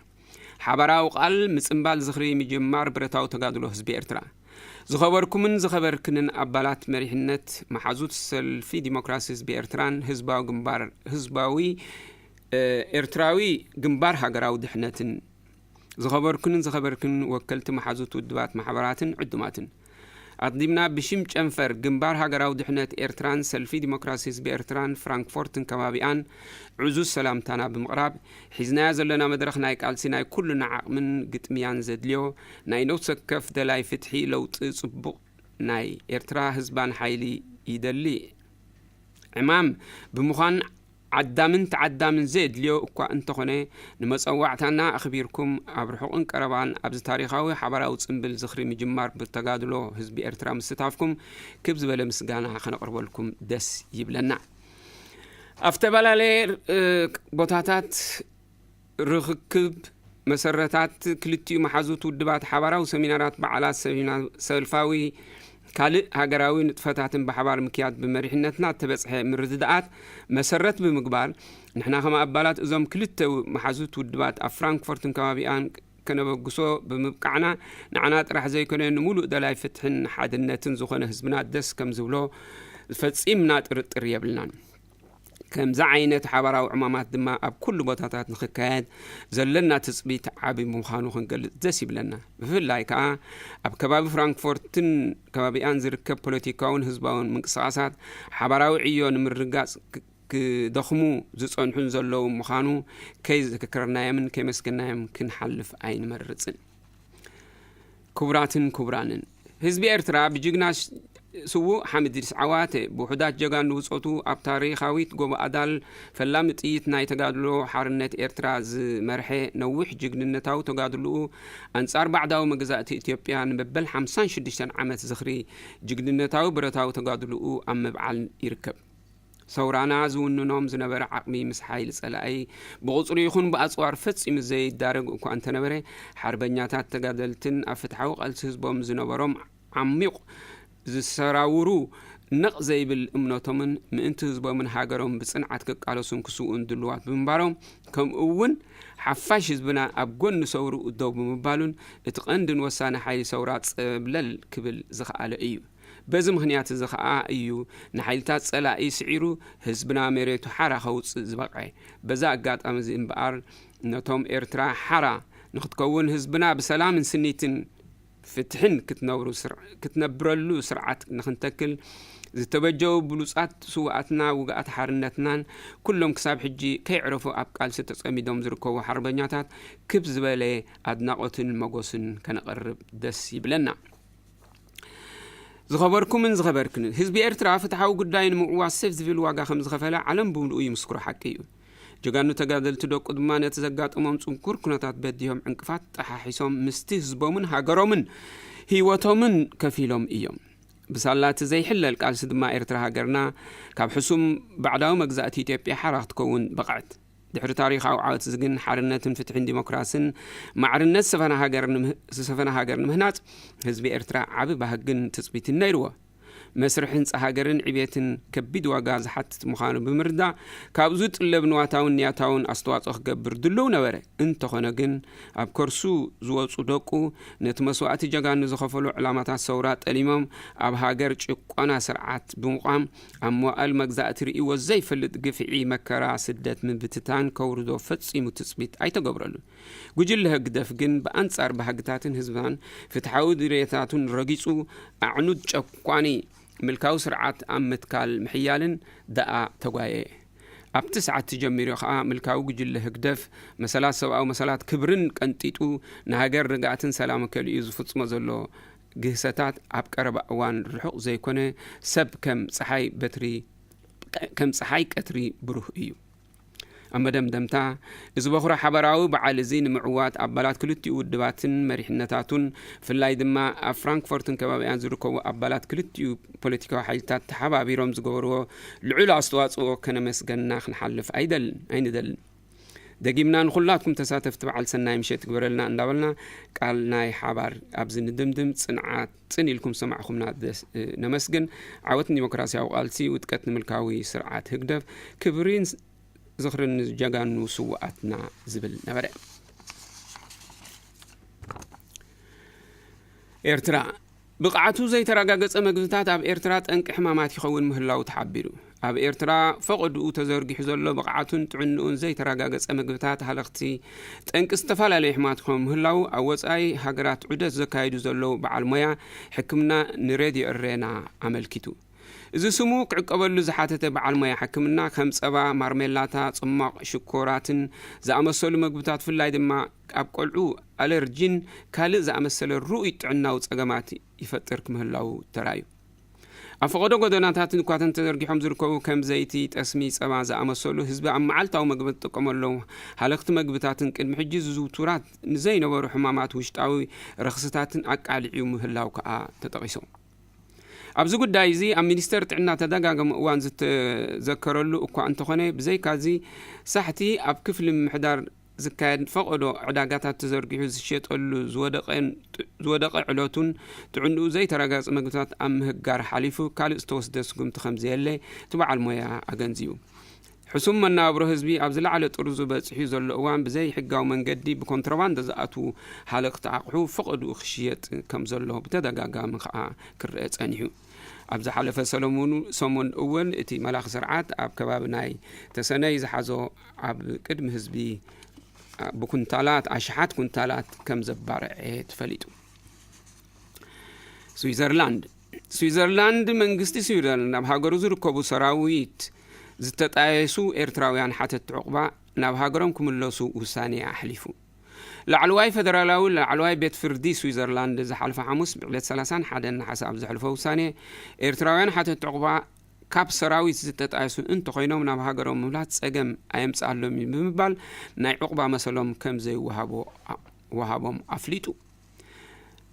ሓባራዊ ቃል ምጽምባል ዝኽሪ ምጅማር ብረታዊ ተጋድሎ ህዝቢ ኤርትራ። ዝኸበርኩምን ዝኸበርክንን ኣባላት መሪሕነት መሓዙት ሰልፊ ዲሞክራሲ ህዝቢ ኤርትራን ህዝባዊ ግንባር፣ ህዝባዊ፣ እ፣ ኤርትራዊ ግንባር ሃገራዊ ድሕነትን፣ ዝኸበርኩንን ዝኸበርክንን ወከልቲ መሓዙት ውድባት ማሕበራትን ዕዱማትን፣ ኣቕዲምና ብሽም ጨንፈር ግንባር ሃገራዊ ድሕነት ኤርትራን ሰልፊ ዲሞክራሲ ህዝቢ ኤርትራን ፍራንክፎርትን ከባቢኣን ዕዙዝ ሰላምታና ብምቕራብ፣ ሒዝናዮ ዘለና መድረኽ ናይ ቃልሲ ናይ ኩልና ዓቕምን ግጥምያን ዘድልዮ፣ ናይ ነፍሲ ወከፍ ደላይ ፍትሒ ለውጢ ጽቡቕ ናይ ኤርትራ ህዝባን ሓይሊ ይደሊ ዕማም ብምዃን፣ ዓዳምን ተዓዳምን ዘየድልዮ እኳ እንተኾነ፣ ንመጸዋዕታና ኣኽቢርኩም ኣብ ርሑቕን ቀረባን ኣብዚ ታሪኻዊ ሓባራዊ ጽምብል ዝኽሪ ምጅማር ብተጋድሎ ህዝቢ ኤርትራ ምስታፍኩም ክብ ዝበለ ምስጋና ከነቕርበልኩም ደስ ይብለና። ኣብ ዝተፈላለየ፣ እ፣ ቦታታት ርኽክብ መሰረታት ክልቲኡ መሓዙት ውድባት ሓባራዊ ሰሚናራት፣ በዓላት፣ ሰሚና-፣ ሰልፋዊ ካልእ ሃገራዊ ንጥፈታትን ብሓባር ምክያድ ብመሪሕነትና እተበጽሐ ምርድዳኣት መሰረት ብምግባር፣ ንሕና ከም ኣባላት እዞም ክልተ መሓዙት ውድባት ኣብ ፍራንክፎርትን ከባቢኣን ከነበግሶ ብምብቃዕና፣ ንዓና ጥራሕ ዘይኮነ፣ ንምሉእ ደላይ ፍትሕን ሓድነትን ዝኾነ ህዝብና ደስ ከም ዝብሎ ፈጺምና ጥርጥር የብልናን። ከምዚ ዓይነት ሓባራዊ ዕማማት ድማ ኣብ ኩሉ ቦታታት ንኽካየድ ዘለና ትጽቢት ዓቢ ብምዃኑ ክንገልጽ ደስ ይብለና። ብፍላይ ከኣ ኣብ ከባቢ ፍራንክፎርትን ከባቢኣን ዝርከብ ፖለቲካውን ህዝባውን ምንቅስቓሳት ሓባራዊ ዕዮ ንምርግጋጽ ክ-፣ ክደኽሙ ዝጸንሑን ዘለዉ ምዃኑ ከይዘከርናዮምን ከየመስገናዮም ክንሓልፍ ኣይንመርጽን። ክቡራትን ክቡራንን፣ ህዝቢ ኤርትራ ብጅግና ሽ-፣ ስዉእ ሓምድ ኢድሪስ ዓዋተ፣ ብውሑዳት ጀጋኑ ብጾቱ ኣብ ታሪኻዊት ጎቦ ኣዳል ፈላሚ ጥይት ናይ ተጋድሎ ሓርነት ኤርትራ ዝመርሐ፣ ነዊሕ ጅግንነታዊ ተጋድሎኡ ኣንጻር ባዕዳዊ መግዛእቲ ኢትዮጵያ ንመበል ሓምሳን ሽዱሽተን ዓመት ዝኽሪ ጅግንነታዊ ብረታዊ ተጋድሎኡ ኣብ ምብዓል ይርከብ። ሰውራና ዝውንኖም ዝነበረ ዓቕሚ ምስ ሓይሊ ጸላኢ ብቑጽሪ ይኹን ብኣጽዋር ፈጺሙ ዘይዳረግ እኳ እንተነበረ፣ ሓርበኛታት ተጋደልትን ኣብ ፍትሓዊ ቃልሲ ህዝቦም ዝነበሮም ዓሚቕ ዝሰራውሩ ነቕ ዘይብል እምነቶምን ምእንቲ ህዝቦምን ሃገሮም ብጽንዓት ክቃለሱን ክስውኡን ድልዋት ብምንባሮም፣ ከምኡ እውን ሓፋሽ ህዝብና ኣብ ጎኒ ሰውርኡ ደው ብምባሉን እቲ ቀንድን ወሳኒ ሓይሊ ሰውራ ጸብለል ክብል ዝኸኣለ እዩ። በዚ ምኽንያት እዚ ኸኣ እዩ ንሓይልታት ጸላኢ ስዒሩ ህዝብና መሬቱ ሓራ ከውጽእ ዝበቕዐ። በዛ ኣጋጣሚ እዚ እምበኣር ነቶም ኤርትራ ሓራ ንኽትከውን ህዝብና ብሰላምን ስኒትን ፍትሕን ክትነብሩ ስር-፣ ክትነብረሉ ስርዓት ንኽንተክል ዝተበጀው ብሉጻት ስውኣትና ውግኣት ሓርነትናን ኩሎም ክሳብ ሕጂ ከይዕረፉ ኣብ ቃልሲ ተጸሚዶም ዝርከቡ ሓርበኛታት ክብ ዝበለ ኣድናቖትን መጎስን ከነቕርብ ደስ ይብለና። ዝኸበርኩምን ዝኸበርክንን፣ ህዝቢ ኤርትራ ፍትሓዊ ጉዳይ ንምዕዋት ሰብ ዝብል ዋጋ ከም ዝኸፈለ ዓለም ብምልኡ ይምስክሮ ሓቂ እዩ። ጀጋኑ ተጋደልቲ ደቁ ድማ ነቲ ዘጋጠሞም ጽንኩር ኩነታት በዲሆም ዕንቅፋት ጠሓሒሶም ምስቲ ህዝቦምን ሃገሮምን ህይወቶምን ከፊሎም እዮም። ብሳላ እቲ ዘይሕለል ቃልሲ ድማ ኤርትራ ሃገርና ካብ ሕሱም ባዕዳዊ መግዛእቲ ኢትዮጵያ ሓራ ክትከውን በቕዐት። ድሕሪ ታሪኻዊ ዓወት እዚ ግን ሓርነትን ፍትሕን ዲሞክራስን ማዕርነት ዝሰፈና ሃገር ንምህ-፣ ዝሰፈና ሃገር ንምህናጽ ህዝቢ ኤርትራ ዓቢ ባህግን ትጽቢትን ነይርዎ። መስርሕ ህንጻ ሃገርን ዕብየትን ከቢድ ዋጋ ዝሓትት ምዃኑ ብምርዳእ፣ ካብኡ ዝጥለብ ንዋታውን ንያታውን ኣስተዋጽኦ ክገብር ድሉው ነበረ። እንተኾነ ግን፣ ኣብ ከርሱ ዝወጹ ደቁ፣ ነቲ መስዋእቲ ጀጋኑ ዝኸፈሉ ዕላማታት ሰውራ ጠሊሞም፣ ኣብ ሃገር ጭቆና ስርዓት ብምቋም፣ ኣብ መዋእል መግዛእቲ ርእይዎ ዘይፈልጥ ግፍዒ፣ መከራ፣ ስደት፣ ምብትታን ከውርዶ ፈጺሙ ትጽቢት ኣይተገብረሉን። ጉጅለ ህግደፍ ግን ብኣንጻር ባህግታትን ህዝብናን ፍትሓዊ ድልየታቱን ረጊጹ፣ ኣዕኑድ ጨቋኒ ምልካዊ ስርዓት ኣብ ምትካል ምሕያልን ደኣ ተጓየየ። ኣብቲ ሰዓት ጀሚሩ ኸኣ ምልካዊ ጉጅለ ህግደፍ መሰላት ሰብኣዊ መሰላት ክብርን ቀንጢጡ ንሃገር ርግኣትን ሰላምን ከሊኡ ዝፍጽሞ ዘሎ ግህሰታት ኣብ ቀረባ እዋን ርሑቕ ዘይኮነ ሰብ ከም ጸሓይ በትሪ፣ ከም ጸሓይ ቀትሪ ብሩህ እዩ። ኣብ መደምደምታ፣ እዚ በኹሪ ሓባራዊ በዓል እዚ ንምዕዋት ኣባላት ክልቲኡ ውድባትን መሪሕነታቱን፣ ብፍላይ ድማ ኣብ ፍራንክፎርትን ከባቢኣን ዝርከቡ ኣባላት ክልቲኡ ፖለቲካዊ ሓይልታት ተሓባቢሮም ዝገበርዎ ልዑል ኣስተዋጽኦ ከነመስገና ክንሓልፍ ኣይደልን፣ ኣይንደልን። ደጊምና ንኹላትኩም ተሳተፍቲ በዓል ሰናይ ምሸት ይግበረልና እንዳበልና ቃል ናይ ሓባር ኣብዚ ንድምድም። ጽንዓት ጽን ኢልኩም ሰማዕኹምና ደስ፣ ነመስግን። ዓወት ንዲሞክራሲያዊ ቃልሲ፣ ውድቀት ንምልካዊ ስርዓት ህግደፍ፣ ክብሪን ዝኽርን ንጀጋኑ ስውኣትና ዝብል ነበረ። ኤርትራ፣ ብቕዓቱ ዘይተረጋገጸ መግብታት ኣብ ኤርትራ ጠንቂ ሕማማት ይኸውን ምህላዉ ተሓቢሩ። ኣብ ኤርትራ ፈቐድኡ ተዘርጊሑ ዘሎ ብቕዓቱን ጥዕንኡን ዘይተረጋገጸ መግብታት ሃለኽቲ ጠንቂ ዝተፈላለዩ ሕማማት ይኸውን ምህላዉ ኣብ ወጻኢ ሃገራት ዑደት ዘካይዱ ዘለዉ በዓል ሞያ ሕክምና ንሬድዮ ኤረና ኣመልኪቱ። እዚ ስሙ ክዕቀበሉ ዝሓተተ በዓል ሞያ ሕክምና፣ ከም ጸባ፣ ማርሜላታ፣ ጽሟቕ፣ ሽኮራትን ዝኣመሰሉ መግብታት፣ ብፍላይ ድማ ኣብ ቆልዑ ኣለርጂን ካልእ ዝኣመሰለ ርኡይ ጥዕናዊ ጸገማት ይፈጥር ክምህላዉ ተራእዩ። ኣብ ፈቐዶ ጎደናታትን እኳ ተዘርጊሖም ዝርከቡ ከም ዘይቲ፣ ጠስሚ፣ ጸባ ዝኣመሰሉ ህዝቢ ኣብ መዓልታዊ መግቢ ዝጥቀመሎም ሃለኽቲ መግብታትን ቅድሚ ሕጂ ዝዝውቱራት ንዘይነበሩ ሕማማት ውሽጣዊ ረኽስታትን ኣቃሊዑ ምህላው ከኣ ተጠቒሱ። ኣብዚ ጉዳይ እዚ ኣብ ሚኒስተር ጥዕና ተደጋጋሚ እዋን ዝተዘከረሉ እኳ እንተኾነ፣ ብዘይካዚ ሳሕቲ ኣብ ክፍሊ ምምሕዳር ዝካየድ ፈቐዶ ዕዳጋታት ተዘርጊሑ ዝሸጠሉ ዝወደቐን ዝወደቐ ዕለቱን ጥዕንኡ ዘይተረጋገጸ መግብታት ኣብ ምህጋር ሓሊፉ ካልእ ዝተወስደ ስጉምቲ ከም ዘየለ እቲ በዓል ሞያ ኣገንዚቡ። ሕሱም መናብሮ ህዝቢ ኣብ ዝለዓለ ጥርዙ በጺሑ ዘሎ እዋን ብዘይ ሕጋዊ መንገዲ ብኮንትሮባንድ ዝኣትዉ ሃለቕቲ ኣቕሑ ፈቐድኡ ክሽየጥ ከም ዘሎ ብተደጋጋሚ ከኣ ክረአ ጸኒሑ። ኣብ ዝሓለፈ ሰለሙኑ ሰሙን እውን እቲ መላኺ ስርዓት ኣብ ከባቢ ናይ ተሰነይ ዝሓዞ ኣብ ቅድሚ ህዝቢ ብኩንታላት ኣሽሓት ኩንታላት ከም ዘባርዐ ተፈሊጡ። ስዊዘርላንድ ስዊዘርላንድ መንግስቲ ስዊዘርላንድ ናብ ሃገሩ ዝርከቡ ሰራዊት ዝተጣየሱ ኤርትራውያን ሓተትቲ ዕቑባ ናብ ሃገሮም ክምለሱ ውሳኔ ኣሕሊፉ። ላዕለዋይ ፈደራላዊ ላዕለዋይ ቤት ፍርዲ ስዊዘርላንድ ዝሓለፈ ሓሙስ ብዕለት ሰላሳን ሓደን ነሓሰ ኣብ ዘሕልፎ ውሳኔ ኤርትራውያን ሓተትቲ ዕቑባ ካብ ሰራዊት ዝተጣየሱ እንተኾይኖም ናብ ሃገሮም ምምላስ ጸገም ኣየምጽኣሎም እዩ ብምባል ናይ ዕቑባ መሰሎም ከም ዘይወሃቦ ወሃቦም ኣፍሊጡ።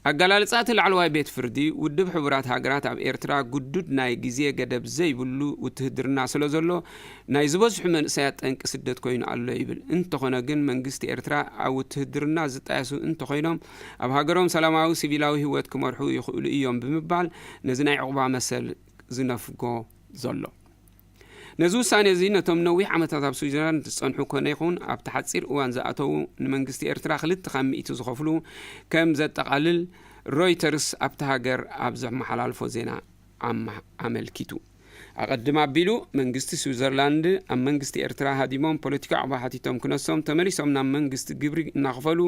ኣገላልጻ እቲ ላዕለዋይ ቤት ፍርዲ ውድብ ሕቡራት ሃገራት ኣብ ኤርትራ ግዱድ ናይ ግዜ ገደብ ዘይብሉ ውትህድርና ስለ ዘሎ ናይ ዝበዝሑ መንእሰያት ጠንቂ ስደት ኮይኑ ኣሎ ይብል። እንተኾነ ግን መንግስቲ ኤርትራ ኣብ ውትህድርና ዝጣየሱ እንተኾይኖም ኣብ ሃገሮም ሰላማዊ ሲቪላዊ ህይወት ክመርሑ ይኽእሉ እዮም ብምባል ነዚ ናይ ዕቑባ መሰል ዝነፍጎ ዘሎ። ነዚ ውሳኔ እዚ ነቶም ነዊሕ ዓመታት ኣብ ስዊዘርላንድ ዝጸንሑ ኮነ ይኹን ኣብቲ ሓጺር እዋን ዝኣተዉ ንመንግስቲ ኤርትራ ክልተ ካብ ሚእቲ ዝኸፍሉ ከም ዘጠቓልል ሮይተርስ ኣብቲ ሃገር ኣብ ዘመሓላልፎ ዜና ኣማ- ኣመልኪቱ። ኣቐድም ኣቢሉ መንግስቲ ስዊዘርላንድ ኣብ መንግስቲ ኤርትራ ሃዲሞም ፖለቲካዊ ዕቑባ ሓቲቶም ክነሶም ተመሊሶም ናብ መንግስቲ ግብሪ እናኸፈሉ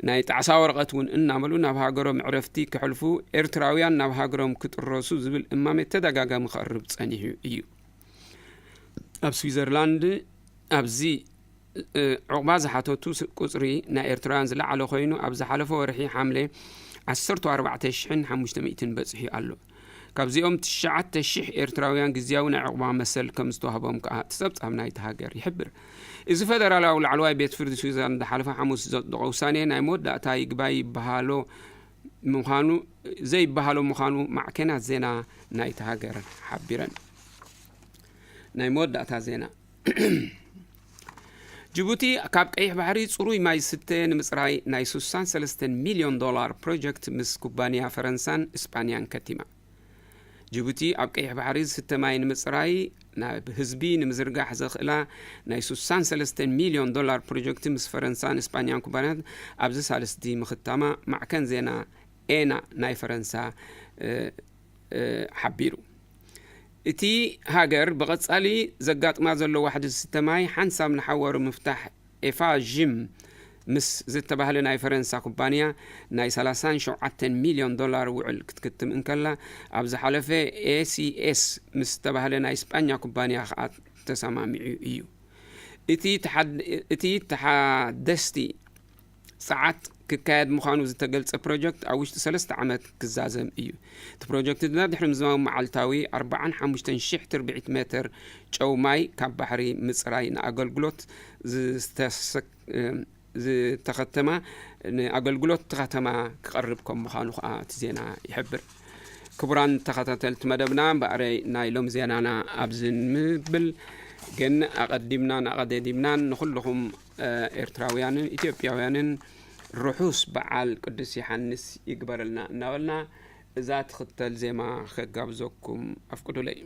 ናይ ጣዕሳ ወረቐት እውን እናመሉ ናብ ሃገሮም ዕረፍቲ ክሕልፉ ኤርትራውያን ናብ ሃገሮም ክጥረሱ ዝብል እማመ ተደጋጋሚ ክቐርብ ጸኒሑ እዩ። ኣብ ስዊዘርላንድ ኣብዚ ዕቑባ ዝሓተቱ ቁፅሪ ናይ ኤርትራውያን ዝለዓለ ኮይኑ ኣብ ዝሓለፈ ወርሒ ሓምለ ዓሰርተ ኣርባዕተ ሽሕን ሓሙሽተ ሚእትን በፂሑ ኣሎ። ካብዚኦም ትሽዓተ ሽሕ ኤርትራውያን ግዝያዊ ናይ ዕቑባ መሰል ከም ዝተዋህቦም ከዓ እቲ ፀብፃብ ናይቲ ሃገር ይሕብር። እዚ ፈደራላዊ ላዕለዋይ ቤት ፍርዲ ስዊዘርላንድ ዝሓለፈ ሓሙስ ዘፅደቆ ውሳኔ ናይ መወዳእታ ይግባይ ይበሃሎ ምዃኑ ዘይበሃሎ ምዃኑ ማዕከናት ዜና ናይቲ ሃገር ሓቢረን። ናይ መወዳእታ ዜና። ጅቡቲ ካብ ቀይሕ ባሕሪ ጽሩይ ማይ ዝስተ ንምጽራይ ናይ ስሳን ሰለስተን ሚልዮን ዶላር ፕሮጀክት ምስ ኩባንያ ፈረንሳን እስጳንያን ከቲማ። ጅቡቲ ኣብ ቀይሕ ባሕሪ ዝስተ ማይ ንምጽራይ ናብ ህዝቢ ንምዝርጋሕ ዘኽእላ ናይ ስሳን ሰለስተን ሚልዮን ዶላር ፕሮጀክት ምስ ፈረንሳን እስጳንያን ኩባንያት ኣብዚ ሳልስቲ ምኽታማ ማዕከን ዜና ኤና ናይ ፈረንሳ ሓቢሩ። እቲ ሃገር ብቐጻሊ ዘጋጥማ ዘሎ ዋሕዲ ዝስተ ማይ ሓንሳብ ንሓዋሩ ምፍታሕ ኤፋ ዥም ምስ ዝተባህለ ናይ ፈረንሳ ኩባንያ ናይ ሰላሳን ሸውዓተን ሚልዮን ዶላር ውዕል ክትክትም እንከላ ኣብ ዝሓለፈ ኤሲኤስ ምስ ዝተባህለ ናይ ስጳኛ ኩባንያ ከዓ ተሰማሚዑ እዩ። እቲ ተሓደስቲ ሰዓት ክካየድ ምዃኑ ዝተገልጸ ፕሮጀክት ኣብ ውሽጢ ሰለስተ ዓመት ክዛዘም እዩ። እቲ ፕሮጀክት ድማ ድሕሪ ምዝማሙ መዓልታዊ ኣርባዓን ሓሙሽተን ሽሕ ትርብዒት ሜትር ጨው ማይ ካብ ባሕሪ ምጽራይ ንኣገልግሎት ዝተኸተማ ንኣገልግሎት እቲ ከተማ ክቐርብ ከም ምዃኑ ከዓ እቲ ዜና ይሕብር። ክቡራን ተኸታተልቲ መደብና እምበኣረይ ናይ ሎም ዜናና ኣብዚ ንምብል ግን ኣቐዲምናን ኣቐደዲምናን ንኹልኹም ኤርትራውያንን ኢትዮጵያውያንን ርሑስ በዓል ቅዱስ ዮሓንስ ይግበረልና እናበልና እዛ ትኽተል ዜማ ከጋብዘኩም ኣፍቅዱለይ።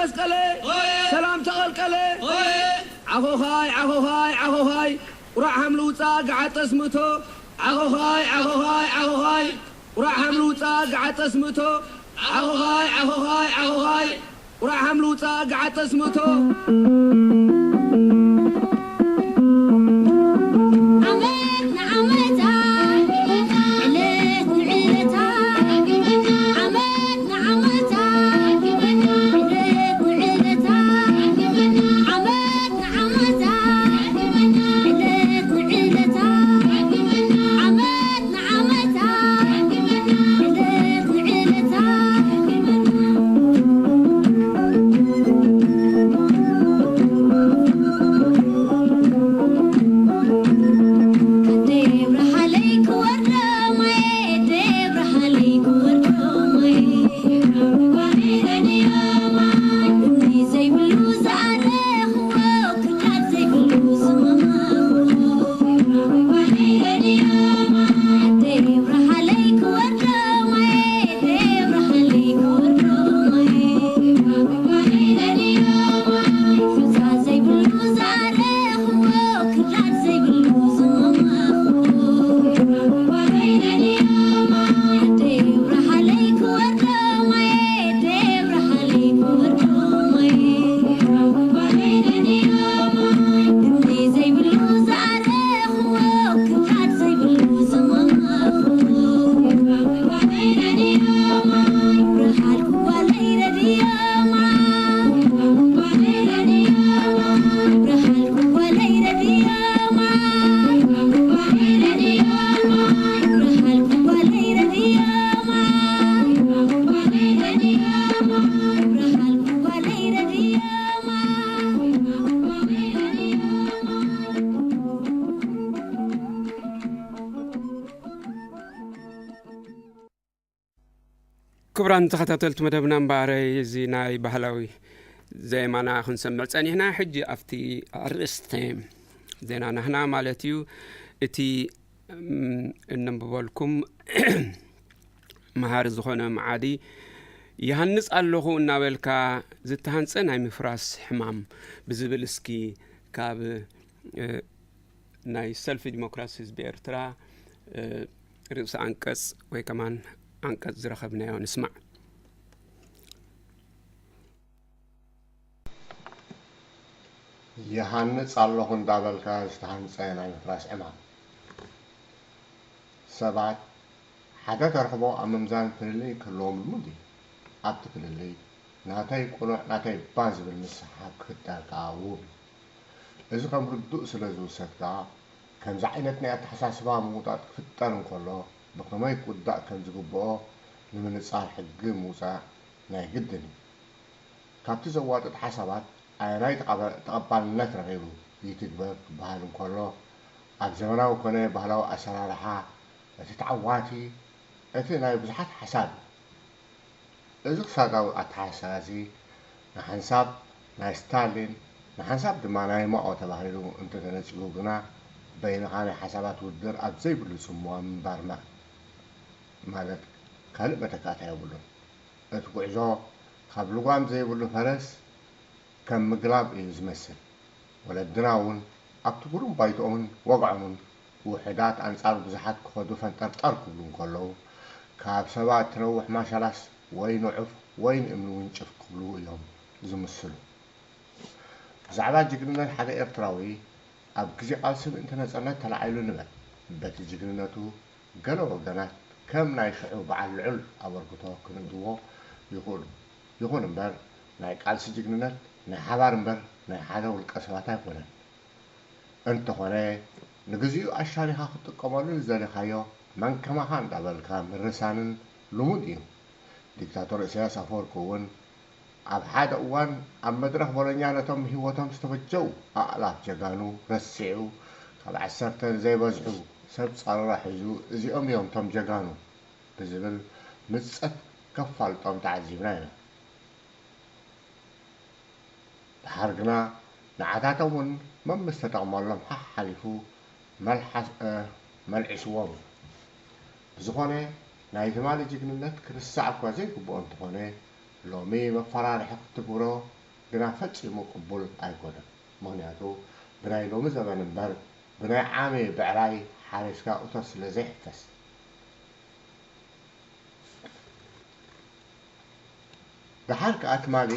መስቀለ ሰላም ተቐልቀለ። ዓኾኻይ ዓኾኻይ ዓኾኻይ፣ ቁራዕ ሃምሊ ውፃእ ገዓጠስ ምእቶ። ዓኾኻይ ዓኾኻይ ዓኾኻይ፣ ቁራዕ ሃምሊ ውፃእ ገዓጠስ ምእቶ። ዓኾኻይ ዓኾኻይ ዓኾኻይ፣ ቁራዕ ሃምሊ ውፃእ ገዓጠስ ምእቶ። ዓመት ንዓመታ፣ ዕለት ንዕለታ፣ ዓመት ንዓመታ፣ ዕለት ንዕለታ፣ ዓመት ንዓመታ፣ ዕለት ንዕለታ፣ ዓመት ንዓመታ፣ ዕለት ንዕለታ። ክቡራን ተኸታተልቲ መደብና፣ እምበኣረይ እዚ ናይ ባህላዊ ዜማና ክንሰምዕ ጸኒሕና። ሕጂ ኣብቲ ኣርእስቲ ዜና ናህና ማለት እዩ፣ እቲ፣ እም፣ እነንብበልኩም መሃሪ ዝኾነ መዓዲ ይሃንጽ ኣለኹ እናበልካ ዝተሃንጸ ናይ ምፍራስ ሕማም ብዝብል እስኪ ካብ፣ እ፣ ናይ ሰልፊ ዲሞክራሲ ህዝቢ ኤርትራ፣ እ፣ ርእሰ ኣንቀጽ ወይ ከማን ኣንቀጽ ዝረኸብናዮ ንስማዕ። ይሃንጽ ኣለኹ እንዳበልካ ዝተሃንጸ ናይ ምፍራስ ዕማም። ሰባት ሓደ ተርሕቦ ኣብ ምምዛን ፍልልይ ክህልዎም ልሙድ እዩ። ኣብቲ ፍልልይ ናተይ ቅኑዕ ናተይ እባ ዝብል ምስሕሓብ ክፍጠር ከኣ ውሁብ እዩ። እዚ ከም ርዱእ ስለ ዝውሰድ ከኣ፣ ከምዚ ዓይነት ናይ ኣተሓሳስባ ምውጣጥ ክፍጠር እንከሎ፣ ብኸመይ ክውዳእ ከም ዝግብኦ ንምንጻር ሕጊ ምውጻእ ናይ ግድን እዩ። ካብቲ ዘዋጥጥ ሓሳባት ኣየናይ ተቐባ-፣ ተቐባልነት ረኺቡ ይትግበር ክበሃል እንከሎ፣ ኣብ ዘመናዊ ኮነ ባህላዊ ኣሰራርሓ እቲ ተዓዋቲ እቲ ናይ ብዙሓት ሓሳብ እዩ። እዚ ክሳዳዊ ኣተሓሳሲ ንሓንሳብ ናይ ስታሊን፣ ንሓንሳብ ድማ ናይ ማኦ ተባሂሉ እንተተነጺጉ ግና፣ በይንኻ ናይ ሓሳባት ውድድር ኣብ ዘይብሉ ጽምዋ ምንባር ማ-፣ ማለት ካልእ መተካእታ የብሉን። እቲ ጉዕዞ ካብ ልጓም ዘይብሉ ፈረስ ከም ምግላብ እዩ ዝመስል። ወለድና እውን ኣብቲ ግሩም ባይቶኦምን ወግዖምን ውሑዳት ኣንጻር ብዙሓት ክኸዱ ፈንጠርጠር ክብሉ እንከለዉ፣ ካብ ሰባት እትነውሕ ማሻላስ ወይ ንዑፍ ወይ ንእምኒ ውንጭፍ ክብሉ እዮም ዝምስሉ። ብዛዕባ ጅግንነት ሓደ ኤርትራዊ ኣብ ግዜ ቃልሲ ምእንቲ ነጻነት ተላዒሉ ንበል። በቲ ጅግንነቱ ገለ ወገናት ከም ናይ ሽዑ በዓል ልዑል ኣበርክቶ ክንእትዎ ይኽእሉ። ይኹን እምበር፣ ናይ ቃልሲ ጅግንነት ናይ ሓባር እምበር ናይ ሓደ ውልቀ ሰባት ኣይኮነን። እንተኾነ፣ ንግዚኡ ኣሻሊኻ ክትጥቀመሉ ንዝደለኻዮ መን ከማኻ እንዳበልካ ምርሳንን ልሙድ እዩ። ዲክታቶር ኢሳያስ ኣፈወርቂ እውን ኣብ ሓደ እዋን ኣብ መድረኽ ቦሎኛ ነቶም ህይወቶም ዝተበጀው ኣእላፍ ጀጋኑ ረሲዑ፣ ካብ ዓሰርተ ንዘይበዝሑ ሰብ ጸረራ ሒዙ፣ "እዚኦም እዮም እቶም ጀጋኑ" ብዝብል ምጸት ከፋልጦም ተዓዚብና ኢና። ደሓር ግና ንዓታቶም እውን መምስ ተጠቕመሎም ሓሓሊፉ መልሓስ-፣ እ፣ መልዒስዎም እዩ። ብዝኾነ፣ ናይ ትማሊ ጅግንነት ክርስዕ እኳ ዘይግብኦ እንተኾነ፣ ሎሚ መፈራርሒ ክትግብሮ ግና ፈጺሙ ቅቡል ኣይኮነን። ምኽንያቱ ብናይ ሎሚ ዘበን እምበር ብናይ ዓሚ ብዕራይ ሓሪስካ እቶት ስለ ዘይሕፈስ። ደሓር ከኣ ትማሊ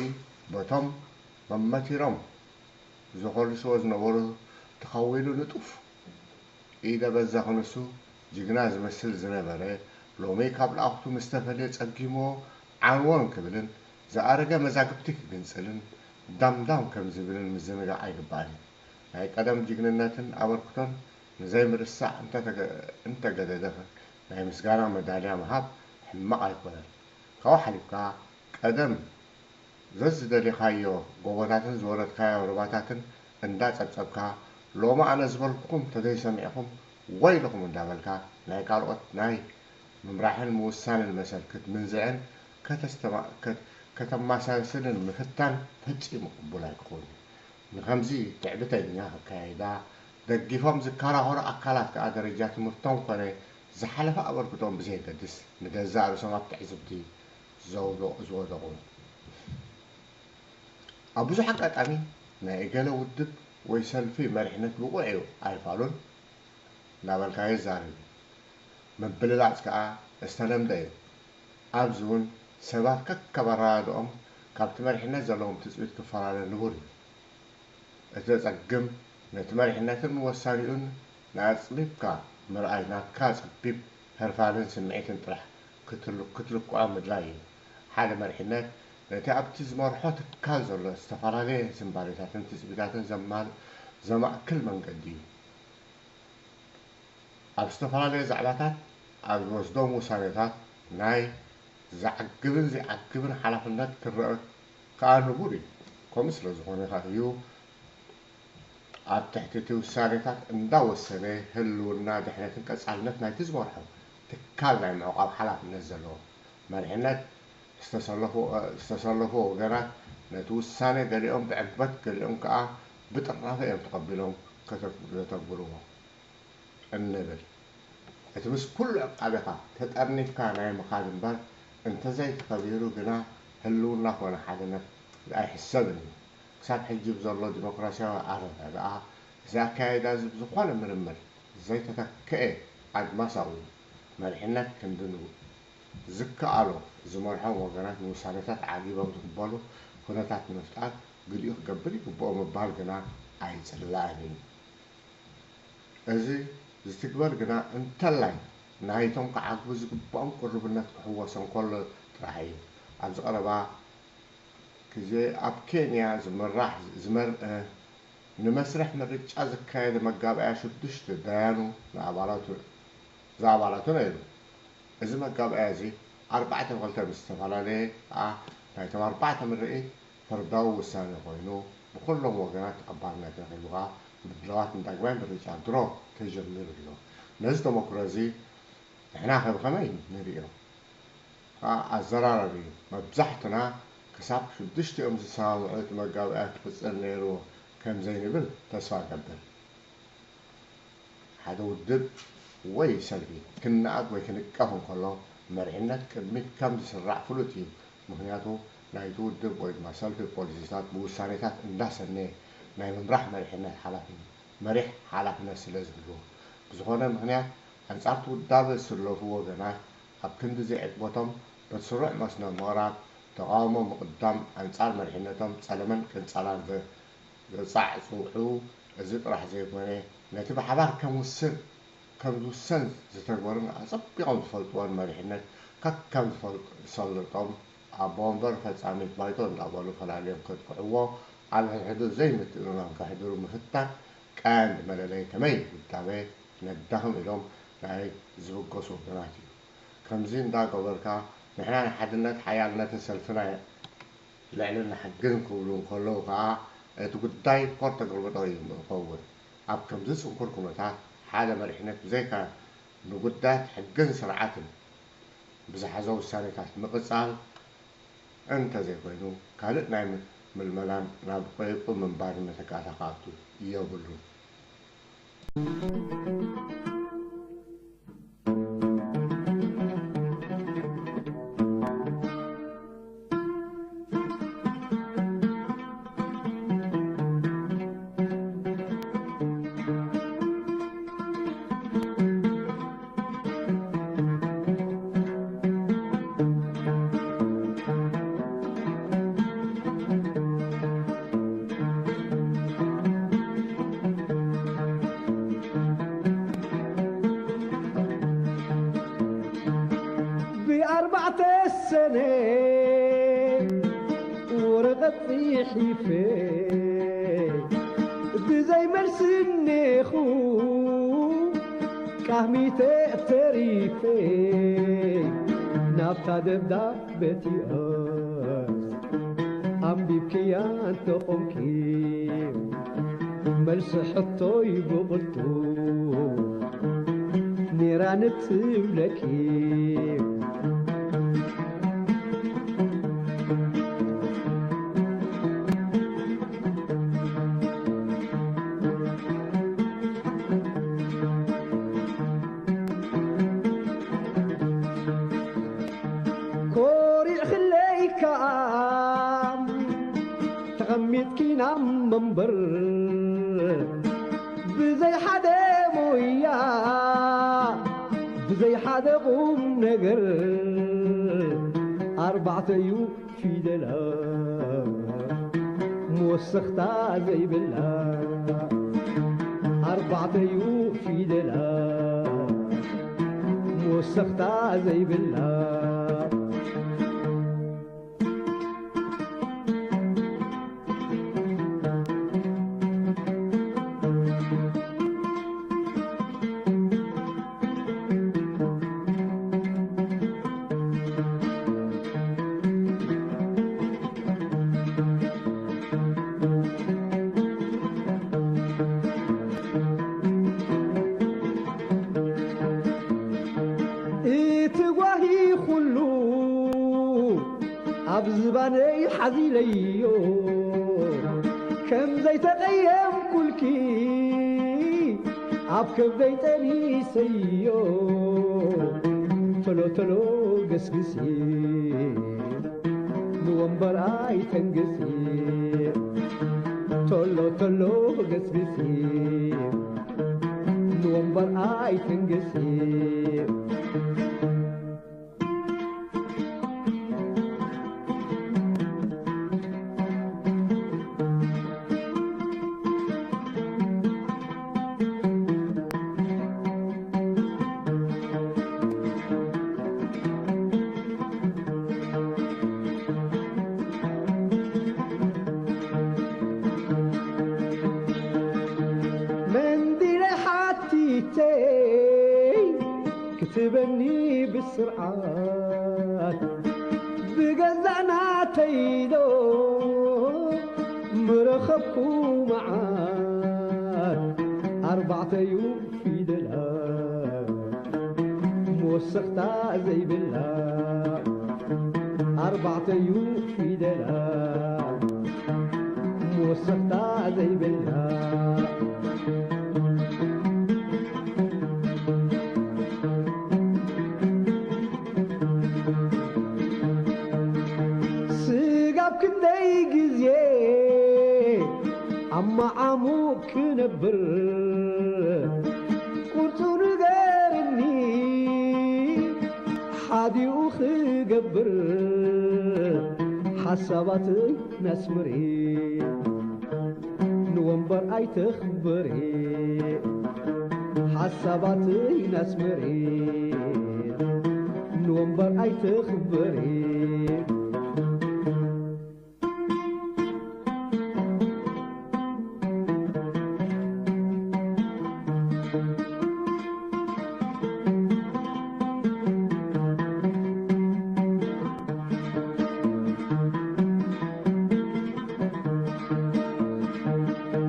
በቶም መመቲሮም ዘኾልስዎ ዝነበሩ ተኸዊሉ ንጡፍ ኢደ በዛ ክንሱ ጅግና ዝመስል ዝነበረ፣ ሎሚ ካብ ለኣኹቱ ምስ ተፈልየ ጸጊምዎ ዓንወን ክብልን ዝኣረገ መዛግብቲ ክግንጽልን ዳምዳም ከም ዝብልን ምዝንጋዕ ኣይግባእን እዩ። ናይ ቀደም ጅግንነትን ኣበርክቶን ንዘይምርሳዕ እንተተገ-፣ እንተገደደ ናይ ምስጋና መዳልያ ምሃብ ሕማቕ ኣይኮነን። ካብኡ ሓሊፍካ ቀደም ዘዝደሊኻዮ ጎቦታትን ዝወረድካዮ ሩባታትን እንዳጸብጸብካ፣ ሎሚ ኣነ ዝበልኩኹም ተዘይሰሚዕኹም ወይልኹም እንዳበልካ ናይ ካልኦት ናይ ምምራሕን ምውሳንን መሰል ክትምንዝዕን ከተስተማ-፣ ከት-፣ ከተማሳስልን ምፍታን ፈጺሙ ቅቡል ኣይክኸውን እዩ። ንኸምዚ ትዕቢተኛ ኣካያይዳ ደጊፎም ዝከራኸሩ ኣካላት ከኣ ደረጃ ትምህርቶም ኮነ ዝሓለፈ ኣበርክቶኦም ብዘየገድስ ንገዛእ ርእሶም ኣብ ትዕዝብቲ ዘውደቑ-፣ ዝወደቑ። ኣብ ብዙሕ ኣጋጣሚ ናይ እገለ ውድብ ወይ ሰልፊ መሪሕነት ብቑዕ እዩ ኣይፋሉን እናበልካ ይዛረብ እዩ። ምብልላጽ ከኣ ዝተለምደ እዩ። ኣብዚ እውን ሰባት ከከም ኣረዳድኦም ካብቲ መሪሕነት ዘለዎም ትጽቢት ክፈላለ ንቡር እዩ። እቲ ዘጸግም ነቲ መሪሕነትን ወሳኒኡን ንኣጽቢብካ ምርኣይ ናትካ ጸቢብ ፈልፋልን ስምዒትን ጥራሕ ክትል-፣ ክትልክዖ ምድላይ እዩ። ሓደ መሪሕነት ነቲ ኣብቲ ዝመርሖ ትካል ዘሎ ዝተፈላለየ ዝንባሌታትን ትጽቢታትን ዘማል-፣ ዘማእክል መንገዲ እዩ። ኣብ ዝተፈላለየ ዛዕባታት ኣብ ዝወስዶም ውሳኔታት ናይ ዘዕግብን ዘይዓግብን ሓላፍነት ክረአ ከኣ ንቡር እዩ። ከምኡ ስለ ዝኾነ ከኣ እዩ ኣብ ትሕቲ እቲ ውሳኔታት እንዳወሰነ ህልውና፣ ድሕነትን ቀጻልነት ናይቲ ዝመርሖ ትካል ናይ ምዕቋብ ሓላፍነት ዘለዎ። መሪሕነት ዝተሰለፉ፣ ዝተሰለፉ ወገናት ነቲ ውሳኔ ገሊኦም ብዕግበት ገሊኦም ከኣ ብጥራፈ እዮም ተቐቢሎም ከተግ-፣ ዘተግብርዎ። እንብል። እቲ ምስ ኩሉ ዕቃበኻ ተጠርኒፍካ ናይ ምኻድ እምበር እንተዘይተኸቢሩ ግና ህልውና ኮነ ሓድነት ኣይሕሰብን እዩ። ክሳብ ሕጂ ብዘሎ ዲሞክራሲያዊ ኣረዳድኣ እዚ ኣካያይዳ እዚ ብዝኾነ ምርምር ዘይተተክኤ ኣድማሳዊ እዩ። መሪሕነት ክንዲ ንቡ-፣ ዝከኣሎ ዝመርሖም ወገናት ንውሳኔታት ዓጊቦም ዝቕበሉ ኩነታት ንምፍጣር ግዲኡ ክገብር ይግብኦ ምባል ግና ኣይጽላእን እዩ። እዚ ዝትግበር ግና እንተላይ ናይቶም ክዓግቡ ዝግብኦም ቅሩብነት ክሕወሶም ከሎ ጥራሕ እዩ። ኣብዚ ቀረባ ግዜ ኣብ ኬንያ ዝምራሕ፣ ዝመር-፣ ንመስርሕ ምርጫ ዝካየድ መጋብኣያ ሽዱሽተ ደያኑ ንኣባላቱ፣ ዝኣባላቱ ነይሩ። እዚ መጋብኣያ እዚ ኣርባዕተ ብኽልተ ምስ ዝተፈላለየ ከኣ ናይቶም ኣርባዕተ ምርኢት ፍርዳዊ ውሳነ ኮይኑ ብኹሎም ወገናት ተቐባልነት ረኺቡ ከኣ ምድላዋት ንዳግማይ ምርጫ ድሮ ተጀሚሩ ኣሎ። ነዚ ተመክሮ እዚ ንሕና ከ ብኸመይ ንርእዮ? ከኣ ኣዘራራቢ እዩ። መብዛሕትና ክሳብ ሽዱሽቲኦም ዝሰማምዑ እቲ መጋብኣያ ክቕጽል ነይርዎ ከም ዘይንብል ተስፋ እገብር። ሓደ ውድብ ወይ ሰልፊ ክነኣድ ወይ ክንቀፍ እንከሎ መሪሕነት ቅድሚት ከም ዝስራዕ ፍሉጥ እዩ። ምኽንያቱ ናይቲ ውድብ ወይ ድማ ሰልፊ ፖሊሲታት ብውሳኔታት እንዳሰነየ ናይ ምምራሕ መሪሕነት ሓላፍነት፣ መሪሕ ሓላፍነት ስለ ዝህልዎ። ብዝኾነ ምኽንያት ኣንጻር እቲ ውዳበ ዝስለፉ ወገናት ኣብ ክንዲ ዘይዕግበቶም በቲ ስሩዕ መስመር ምቕራብ፣ ተቓውሞ ምቕዳም ኣንጻር መሪሕነቶም ጸለመን ቅንጸላን ዘ-፣ ዘጻዕጽዑ፣ እዚ ጥራሕ ዘይኮነ ነቲ ብሓባር ከም ውስን፣ ከም ዝውሰን ዝተግበሩን ኣጸቢቖም ዝፈልጥዎን መሪሕነት ከከም ዝፈልጥ-፣ ዝሰልጦም ኣቦ ወንበር ፈጻሚት ባይቶ እንዳበሉ ፈላልዮም ከጥቅዕዎ፣ ኣብ ሕድሕዱ ዘይምትእምማን ከሕድሩ ምፍታን ቀንዲ መለለዪ ከመይ ውዳበ ነዳኽም ኢሎም ናይ ዝብገሱ ወገናት እዩ። ከምዚ እንዳገበርካ ንሕና ንሓድነት ሓያልነትን ሰልፍና ልዕልና ሕግን ክብሉ እንከለዉ ከኣ እቲ ጉዳይ ኮር ተገልብጦ እዩ ዝኸውን። ኣብ ከምዚ ጽንኩር ኩነታት ሓደ መሪሕነት ብዘይካ ንጉዳያት ሕግን ስርዓትን ብዝሓዞ ውሳኔታት ምቕጻል እንተዘይኮይኑ ካልእ ናይ ም-፣ ምልመላን ናብ ቆይቁ ምንባርን መተካእታ ክኣቱ የብሉን። ኣርባዕተ ሰነ ወረቐት ጽሒፈ ብዘይ መልሲ እኔኹ ቃህሚተ ተሪፈ ናብታ ደብዳበ እቲኣስ ኣንቢብክያ እንተኾንኪ መልሲ ሕቶይ ብቕልጡፍ ኔራ ንትብለኪ። ኮሪዕኽለይ ከኣ ተቐሚጥኪ ናብ መንበር ብዘይ ሓደ ሞያ ብዘይ ሓደ ቁም ነገር ኣርባዕተ እዩ ፊደላ መወሰኽታ ዘይብላ ኣርባዕተ እዩ ፊደላ መወሰኽታ ዘይብላ። እቲ ጓሂ ኩሉ ኣብ ዝባነይ ሓዚለዮ ከም ዘይተቐየምኩልኪ ኣብ ከብደይ ጠኒሰዮ ቶሎ ቶሎ ገስግሲ ንወንበር ኣይተንግሲ ቶሎ ቶሎ ገስግሲ ንወንበር ኣይተንግሲ። መንዲለ ሓቲተይ ክትበኒ ብስርዓት ብገዛእ ናተይዶ ምረኸብኩ መዓት ኣርባዕተዩ ፊደላ መወሰኽታ ዘይብላ ኣርባዕተዩ ፊደላ መወሰኽታ ዘይብላ። ስጋብ ክንደይ ግዜ ኣብ መዓሙቕ ክነብር ቁርጹ ንገርኒ ሓዲኡ ክገብር ሓሳባትይ ነስምሪ ንወንበር ኣይተኽብሪ ሓሳባትይ ነስምሪ ንወንበር ኣይተኽብሪ።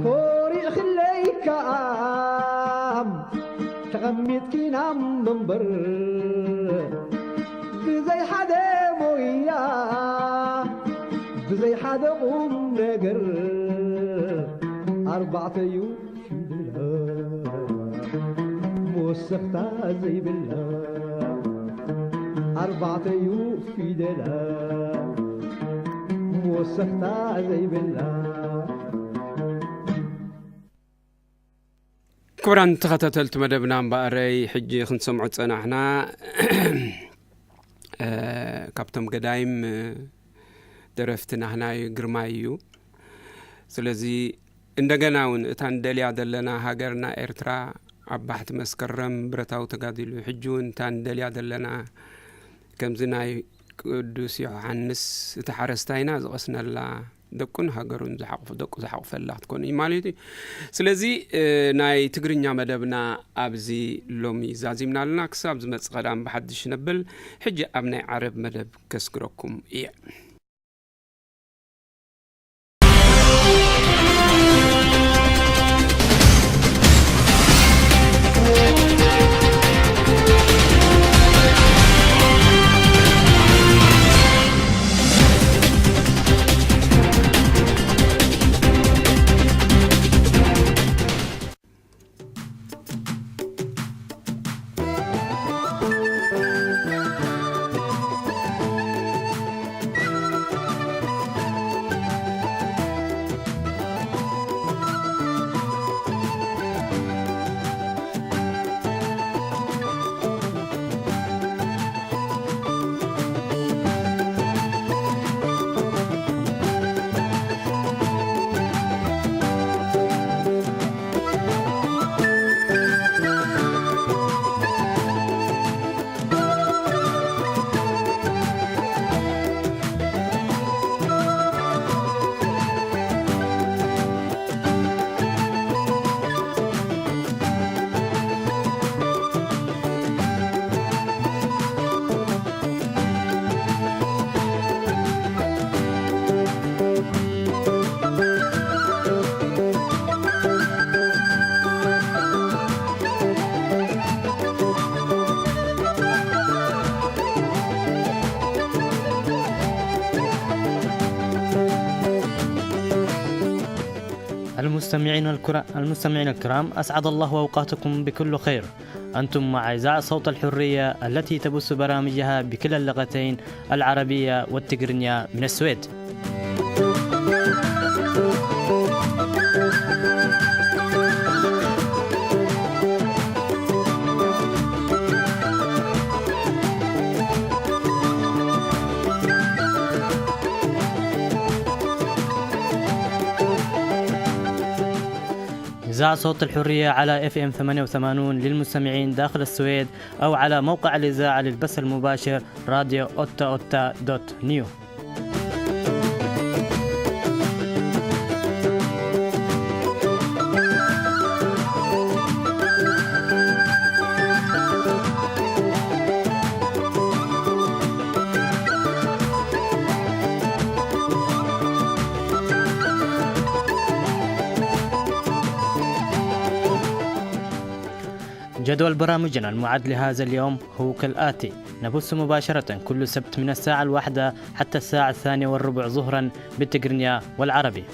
ኮሪዕኽለይ ከኣ ተቐሚጥኪ ናብ መንበር ብዘይ ሓደ ሞያ ብዘይ ሓደ ቁም ነገር ኣርባዕተዩ ፊደላ መወሰኽታ ዘይብላ ኣርባዕተዩ ፊደላ መወሰኽታ ዘይብላ። ክቡራን ተኸታተልቲ መደብና እምበኣረይ ሕጂ ክንሰምዖ ዝጸናሕና፣ እ፣ ካብቶም ገዳይም፣ እ፣ ደረፍቲ ናህናይ ግርማይ እዩ። ስለዚ እንደገና እውን እታ ንደልያ ዘለና ሃገርና ኤርትራ ዓባሕቲ መስከረም ብረታዊ ተጋድሎ፣ ሕጂ እውን እታ ንደልያ ዘለና ከምዚ ናይ ቅዱስ ዮሃንስ፣ እቲ ሓረስታይና ዝቐስነላ ደቁን ሃገሩን ዝሓቑፍ-፣ ደቁ ዝሓቑፈላ ክትኮን እዩ ማለት እዩ። ስለዚ፣ እ፣ ናይ ትግርኛ መደብና ኣብዚ ሎሚ ዛዚምና ኣለና። ክሳብ ዝመጽእ ቀዳም ብሓድሽ ነብል። ሕጂ ኣብ ናይ ዓረብ መደብ ከስግረኩም እየ። المستمعين الكرا-، المستمعين الكرام، أسعد الله أوقاتكم بكل خير. أنتم مع إذاعة صوت الحرية التي تبث برامجها بكلا اللغتين العربية والتجرينية من السويد. إذاعة صوت الحرية على إف إم ثمانية وثمانين للمستمعين داخل السويد، أو على موقع الإذاعة للبث المباشر، راديو أوتا أوتا دوت نيو. جدول برامجنا المعد لهذا اليوم هو كالآتي: نبث مباشرة كل سبت من الساعة الواحدة حتى الساعة الثانية والربع ظهرا بالتقرنية والعربي.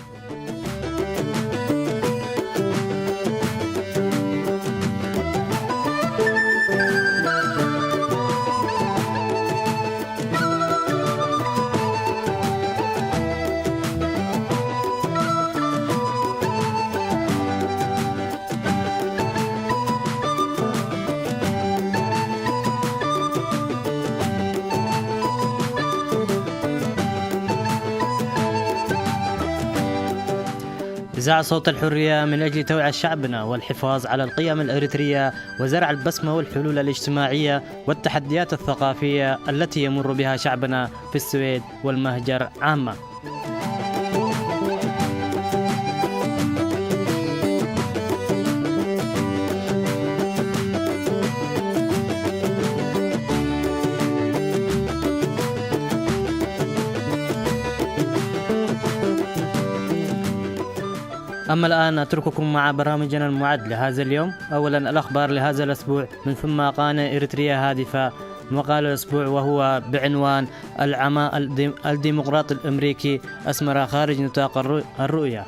إذاعة صوت الحرية من أجل توعية شعبنا والحفاظ على القيم الإريترية وزرع البسمة والحلول الاجتماعية والتحديات الثقافية التي يمر بها شعبنا في السويد والمهجر عامة. أما الآن أترككم مع برامجنا المعد لهذا اليوم. أولا، الأخبار لهذا الأسبوع، من ثم قناة إريتريا هادفة، مقال الأسبوع وهو بعنوان: العمى الديم-، الديمقراط الأمريكي، أسمر خارج نطاق الرؤ-، الرؤية.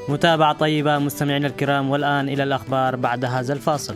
متابعة طيبة مستمعينا الكرام، والآن إلى الأخبار بعد هذا الفاصل.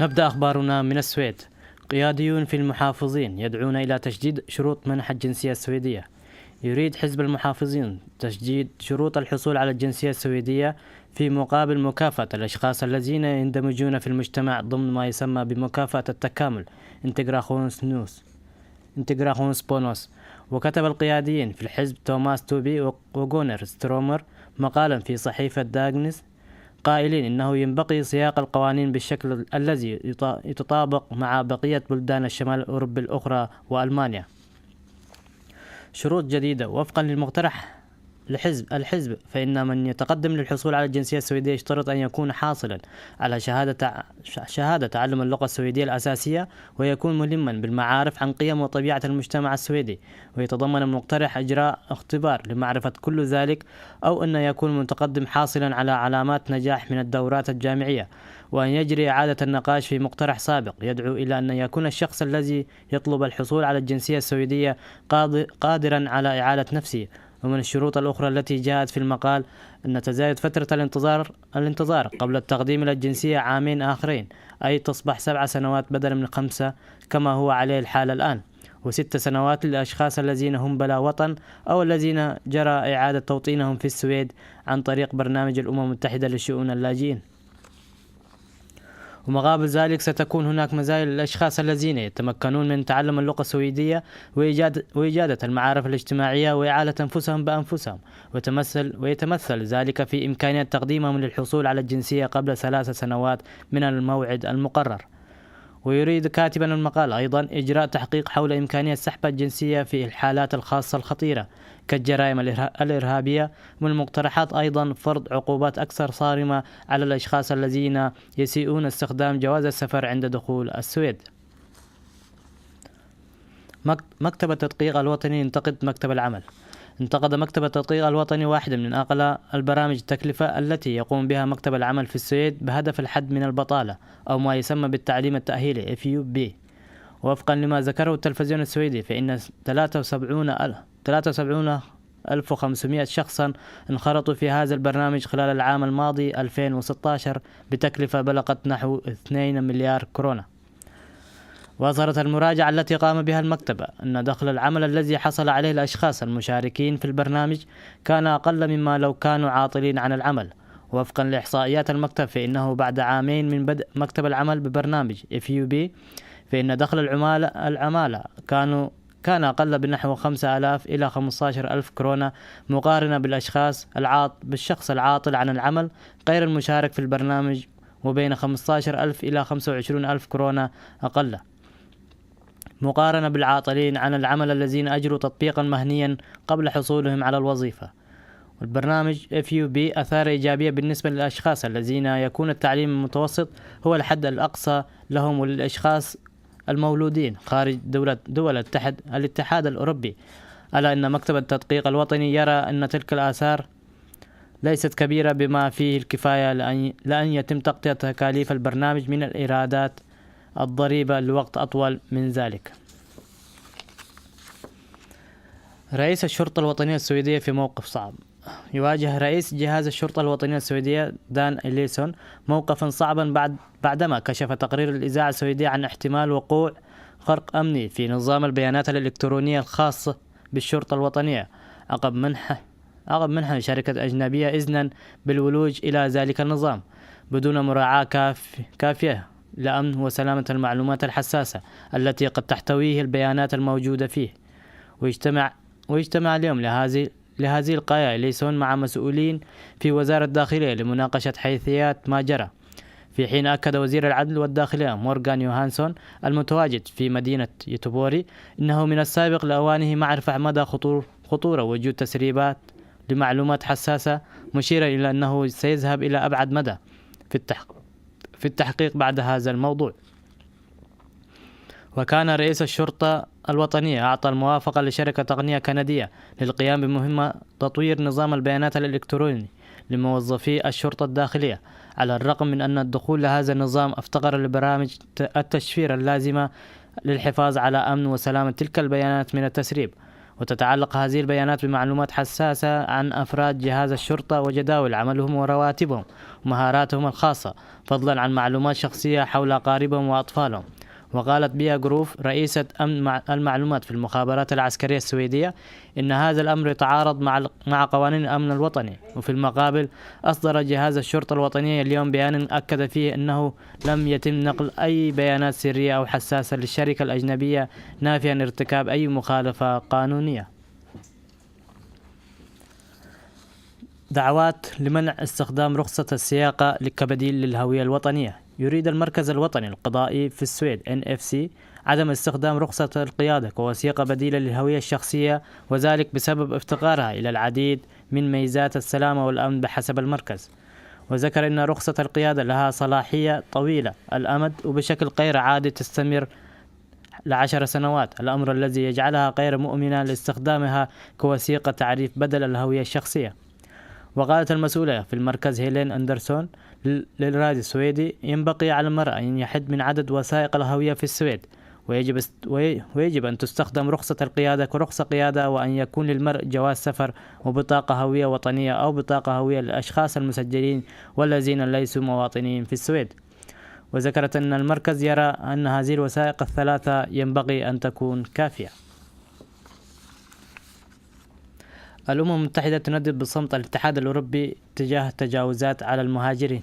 نبدأ أخبارنا من السويد. قياديون في المحافظين يدعون إلى تشديد شروط منح الجنسية السويدية. يريد حزب المحافظين تشديد شروط الحصول على الجنسية السويدية في مقابل مكافأة الأشخاص الذين يندمجون في المجتمع ضمن ما يسمى بمكافأة التكامل، انتغراسيونسبونوس، انتغراسيونسبونوس. وكتب القياديين في الحزب توماس توبي وغونر سترومر مقالا في صحيفة داغنس قائلين إنه ينبغي سياق القوانين بالشكل الذي يطابق مع بقية بلدان الشمال الأوروبي الأخرى وألمانيا. شروط جديدة وفقا للمقترح لحزب الحزب، فإن من يتقدم للحصول على الجنسية السويدية يشترط أن يكون حاصلا على شهادة شهادة تعلم اللغة السويدية الأساسية، ويكون ملما بالمعارف عن قيم وطبيعة المجتمع السويدي، ويتضمن المقترح إجراء اختبار لمعرفة كل ذلك، أو أن يكون المتقدم حاصلا على علامات نجاح من الدورات الجامعية، وأن يجري إعادة النقاش في مقترح سابق يدعو إلى أن يكون الشخص الذي يطلب الحصول على الجنسية السويدية قادرا على إعالة نفسه. ومن الشروط الأخرى التي جاءت في المقال أن تزايد فترة الانتظار الانتظار قبل التقديم إلى الجنسية عامين آخرين، أي تصبح سبع سنوات بدلا من خمسة كما هو عليه الحال الآن، وست سنوات للأشخاص الذين هم بلا وطن أو الذين جرى إعادة توطينهم في السويد عن طريق برنامج الأمم المتحدة لشؤون اللاجئين. ومقابل ذلك ستكون هناك مزايا للأشخاص الذين يتمكنون من تعلم اللغة السويدية وإيجاد وإجادة المعارف الاجتماعية وإعالة أنفسهم بأنفسهم، وتمثل ويتمثل ذلك في إمكانية تقديمهم للحصول على الجنسية قبل ثلاث سنوات من الموعد المقرر. ويريد كاتبا المقال أيضا إجراء تحقيق حول إمكانية سحب الجنسية في الحالات الخاصة الخطيرة كالجرائم الإرهابية. من المقترحات أيضا فرض عقوبات أكثر صارمة على الأشخاص الذين يسيئون استخدام جواز السفر عند دخول السويد. مكتب التدقيق الوطني ينتقد مكتب العمل. انتقد مكتب التدقيق الوطني واحدة من أقل البرامج التكلفة التي يقوم بها مكتب العمل في السويد بهدف الحد من البطالة، أو ما يسمى بالتعليم التأهيلي، إف يو بي. وفقا لما ذكره التلفزيون السويدي، فإن ثلاثة وسبعون ألف شخصا انخرطوا في هذا البرنامج خلال العام الماضي ألفين وستاشر بتكلفة بلغت نحو اثنين مليار كورونا. وأظهرت المراجعة التي قام بها المكتب أن دخل العمل الذي حصل عليه الأشخاص المشاركين في البرنامج كان أقل مما لو كانوا عاطلين عن العمل. وفقا لإحصائيات المكتب، فإنه بعد عامين من بدء مكتب العمل ببرنامج إف يو بي، فإن دخل العمالة العمالة كانوا كان أقل بنحو خمسة آلاف إلى خمستاشر ألف كورونا، مقارنة بالأشخاص العاط بالشخص العاطل عن العمل غير المشارك في البرنامج، وبين خمستاشر ألف إلى خمسة وعشرين ألف كورونا أقل، مقارنة بالعاطلين عن العمل الذين أجروا تطبيقا مهنيا قبل حصولهم على الوظيفة. والبرنامج إف يو بي أثار إيجابية بالنسبة للأشخاص الذين يكون التعليم المتوسط هو الحد الأقصى لهم، وللأشخاص المولودين خارج دولة دول الاتحاد الاتحاد الأوروبي، على أن مكتب التدقيق الوطني يرى أن تلك الآثار ليست كبيرة بما فيه الكفاية لأن لأن يتم تغطية تكاليف البرنامج من الإيرادات الضريبة لوقت أطول من ذلك. رئيس الشرطة الوطنية السويدية في موقف صعب. يواجه رئيس جهاز الشرطة الوطنية السويدية دان إليسون موقفا صعبا بعد بعدما كشف تقرير الإذاعة السويدية عن احتمال وقوع خرق أمني في نظام البيانات الإلكترونية الخاص بالشرطة الوطنية، عقب منح عقب منح شركة أجنبية إذنا بالولوج إلى ذلك النظام بدون مراعاة كاف... كافية لأمن وسلامة المعلومات الحساسة التي قد تحتويه البيانات الموجودة فيه. ويجتمع ويجتمع اليوم لهذه لهذه القاية ليسون مع مسؤولين في وزارة الداخلية لمناقشة حيثيات ما جرى، في حين أكد وزير العدل والداخلية مورغان يوهانسون المتواجد في مدينة يوتوبوري إنه من السابق لأوانه معرفة مدى خطور خطورة وجود تسريبات لمعلومات حساسة، مشيرا إلى أنه سيذهب إلى أبعد مدى في التحقيق في التحقيق بعد هذا الموضوع. وكان رئيس الشرطة الوطنية أعطى الموافقة لشركة تقنية كندية للقيام بمهمة تطوير نظام البيانات الإلكتروني لموظفي الشرطة الداخلية، على الرغم من أن الدخول لهذا النظام افتقر لبرامج التشفير اللازمة للحفاظ على أمن وسلامة تلك البيانات من التسريب. وتتعلق هذه البيانات بمعلومات حساسة عن أفراد جهاز الشرطة وجداول عملهم ورواتبهم ومهاراتهم الخاصة، فضلا عن معلومات شخصية حول أقاربهم وأطفالهم. وقالت بيا جروف، رئيسة أمن مع-، المعلومات في المخابرات العسكرية السويدية، إن هذا الأمر يتعارض مع ال-، مع قوانين الأمن الوطني. وفي المقابل، أصدر جهاز الشرطة الوطنية اليوم بيان أكد فيه أنه لم يتم نقل أي بيانات سرية أو حساسة للشركة الأجنبية، نافيا ارتكاب أي مخالفة قانونية. دعوات لمنع استخدام رخصة السياقة كبديل للهوية الوطنية. يريد المركز الوطني القضائي في السويد، إن إف سي، عدم استخدام رخصة القيادة كوثيقة بديلة للهوية الشخصية، وذلك بسبب افتقارها إلى العديد من ميزات السلامة والأمن بحسب المركز. وذكر أن رخصة القيادة لها صلاحية طويلة الأمد وبشكل غير عادي تستمر لعشر سنوات، الأمر الذي يجعلها غير مؤمنة لاستخدامها كوثيقة تعريف بدل الهوية الشخصية. وقالت المسؤولة في المركز هيلين أندرسون ل-، للراديو السويدي: ينبغي على المرء أن يحد من عدد وثائق الهوية في السويد، ويجب است-، وي-، ويجب أن تستخدم رخصة القيادة كرخصة قيادة، وأن يكون للمرء جواز سفر وبطاقة هوية وطنية أو بطاقة هوية للأشخاص المسجلين والذين ليسوا مواطنين في السويد. وذكرت أن المركز يرى أن هذه الوثائق الثلاثة ينبغي أن تكون كافية. الأمم المتحدة تندد بصمت الاتحاد الأوروبي تجاه تجاوزات على المهاجرين.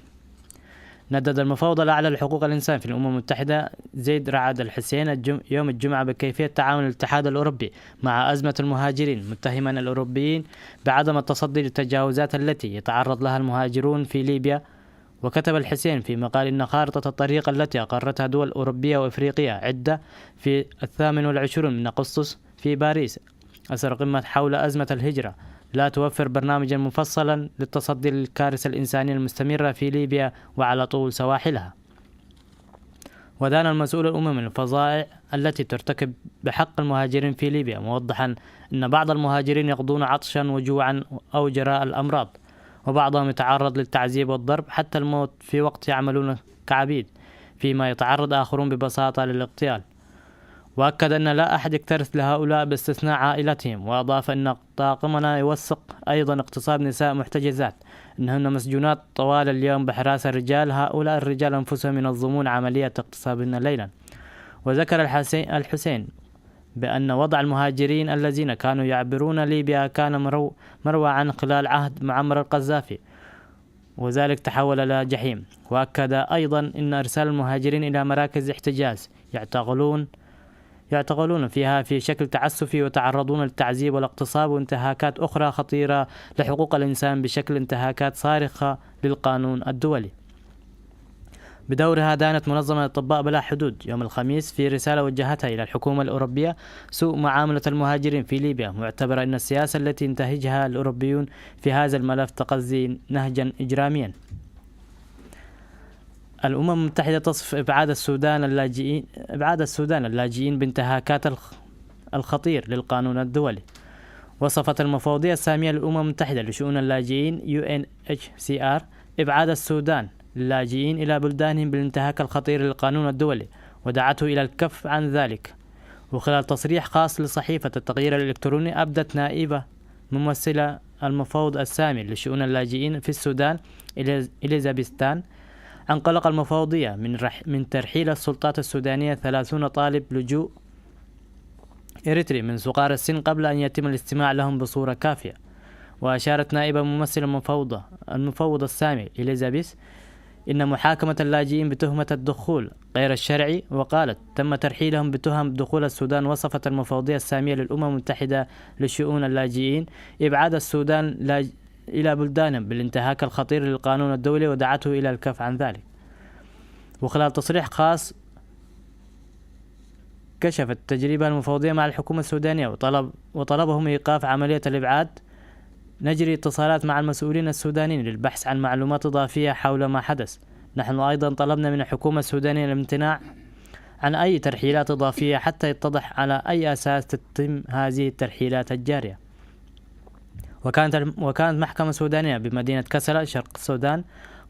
ندد المفوض الأعلى لحقوق الإنسان في الأمم المتحدة زيد رعد الحسين الجم-، يوم الجمعة بكيفية تعامل الاتحاد الأوروبي مع أزمة المهاجرين، متهما الأوروبيين بعدم التصدي للتجاوزات التي يتعرض لها المهاجرون في ليبيا. وكتب الحسين في مقال إن خارطة الطريق التي أقرتها دول أوروبية وإفريقية عدة في الثامن والعشرون من أغسطس في باريس أثر قمة حول أزمة الهجرة لا توفر برنامجا مفصلا للتصدي للكارثة الإنسانية المستمرة في ليبيا وعلى طول سواحلها. ودان المسؤول الأممي الفظائع التي ترتكب بحق المهاجرين في ليبيا، موضحا أن بعض المهاجرين يقضون عطشا وجوعا أو جراء الأمراض، وبعضهم يتعرض للتعذيب والضرب حتى الموت في وقت يعملون كعبيد، فيما يتعرض آخرون ببساطة للاغتيال. وأكد أن لا أحد يكترث لهؤلاء باستثناء عائلتهم، وأضاف أن طاقمنا يوثق أيضا اغتصاب نساء محتجزات، إنهن مسجونات طوال اليوم بحراسة الرجال. هؤلاء الرجال أنفسهم ينظمون عملية اغتصابهن ليلا. وذكر الحسين، الحسين بأن وضع المهاجرين الذين كانوا يعبرون ليبيا كان مرو-، مروعا خلال عهد معمر القذافي، وذلك تحول إلى جحيم. وأكد أيضا أن إرسال المهاجرين إلى مراكز احتجاز يعتقلون يعتقلون فيها في شكل تعسفي ويتعرضون للتعذيب والاغتصاب وانتهاكات أخرى خطيرة لحقوق الإنسان بشكل انتهاكات صارخة للقانون الدولي. بدورها دانت منظمة أطباء بلا حدود يوم الخميس في رسالة وجهتها إلى الحكومة الأوروبية سوء معاملة المهاجرين في ليبيا، معتبرة أن السياسة التي ينتهجها الأوروبيون في هذا الملف تقضي نهجا إجراميا. الأمم المتحدة تصف إبعاد السودان اللاجئين، إبعاد السودان اللاجئين بانتهاكات الخ-، الخطير للقانون الدولي. وصفت المفوضية السامية للأمم المتحدة لشؤون اللاجئين، يو إن إتش سي آر، إبعاد السودان اللاجئين إلى بلدانهم بالانتهاك الخطير للقانون الدولي، ودعته إلى الكف عن ذلك. وخلال تصريح خاص لصحيفة التغيير الإلكتروني، أبدت نائبة ممثلة المفوض السامي لشؤون اللاجئين في السودان، إليز-، إليزابيث تان، عن قلق المفوضية من رح-، من ترحيل السلطات السودانية ثلاثون طالب لجوء إريتري من صغار السن قبل أن يتم الاستماع لهم بصورة كافية. وأشارت نائبة ممثلة المفوضة، المفوض السامي إليزابيث، إن محاكمة اللاجئين بتهمة الدخول غير الشرعي، وقالت: "تم ترحيلهم بتهم دخول السودان". وصفت المفوضية السامية للأمم المتحدة لشؤون اللاجئين إبعاد السودان لاج-، إلى بلدانهم بالانتهاك الخطير للقانون الدولي ودعته إلى الكف عن ذلك. وخلال تصريح خاص، كشفت التجربة المفوضية مع الحكومة السودانية وطلب، وطلبهم إيقاف عملية الإبعاد. "نجري اتصالات مع المسؤولين السودانيين للبحث عن معلومات إضافية حول ما حدث. نحن أيضا طلبنا من الحكومة السودانية الامتناع عن أي ترحيلات إضافية حتى يتضح على أي أساس تتم هذه الترحيلات الجارية". وكانت الم-، وكانت محكمة سودانية بمدينة كسلا شرق السودان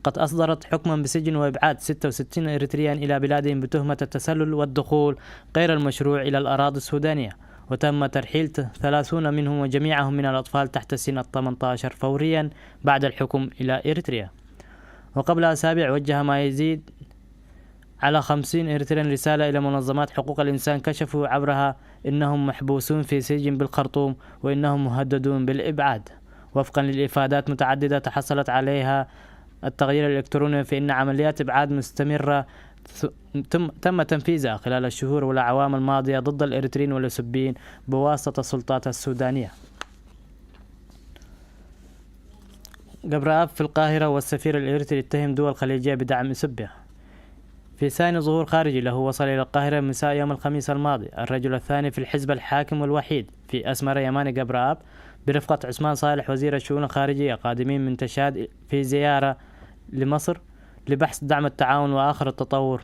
قد أصدرت حكما بسجن وإبعاد ستة وستين إريتريا إلى بلادهم بتهمة التسلل والدخول غير المشروع إلى الأراضي السودانية. وتم ترحيل ثلاثون منهم، وجميعهم من الأطفال تحت سن الثمنتاشر، فوريا بعد الحكم إلى إريتريا. وقبل أسابيع وجه ما يزيد على خمسين إريتريا رسالة إلى منظمات حقوق الإنسان كشفوا عبرها إنهم محبوسون في سجن بالخرطوم، وإنهم مهددون بالإبعاد. وفقا للإفادات متعددة تحصلت عليها التغيير الإلكتروني، فإن عمليات إبعاد مستمرة ث- تم, تم تنفيذها خلال الشهور والأعوام الماضية ضد الإريتريين والأسبيين بواسطة السلطات السودانية. جبراب في القاهرة، والسفير الإريتري يتهم دول خليجية بدعم إثيوبيا. في ثاني ظهور خارجي له وصل إلى القاهرة مساء يوم الخميس الماضي الرجل الثاني في الحزب الحاكم والوحيد في أسمرة، يماني جبراب، برفقة عثمان صالح وزير الشؤون الخارجية، قادمين من تشاد في زيارة لمصر لبحث دعم التعاون وآخر التطور،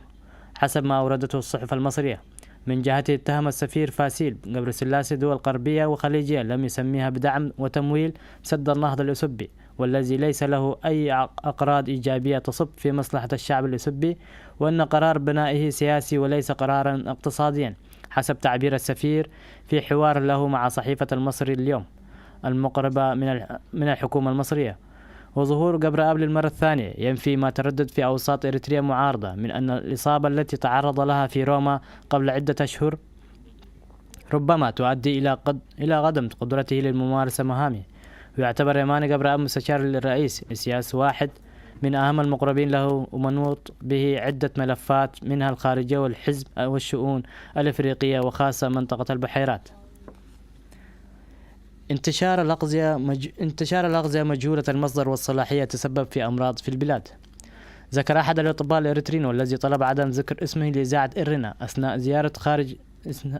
حسب ما أوردته الصحف المصرية. من جهته، اتهم السفير فاسيل جبر سلاسي دول غربية وخليجية لم يسميها بدعم وتمويل سد النهضة الأسبي، والذي ليس له أي أقراض إيجابية تصب في مصلحة الشعب الأسبي، وأن قرار بنائه سياسي وليس قرارا اقتصاديا، حسب تعبير السفير في حوار له مع صحيفة المصري اليوم المقربة من من الحكومة المصرية. وظهور جبراب للمرة الثانية ينفي ما تردد في أوساط إريتريا معارضة من أن الإصابة التي تعرض لها في روما قبل عدة أشهر ربما تؤدي إلى قد إلى عدم قدرته للممارسة مهامه. ويعتبر يماني جبراب مستشار للرئيس إسياس واحد من أهم المقربين له، ومنوط به عدة ملفات، منها الخارجية والحزب والشؤون الإفريقية، وخاصة منطقة البحيرات. انتشار الأغذية مج... انتشار الأغذية مجهولة المصدر والصلاحية تسبب في أمراض في البلاد. ذكر أحد الأطباء الإريتريين، والذي طلب عدم ذكر اسمه لإذاعة إرنا، أثناء زيارة خارج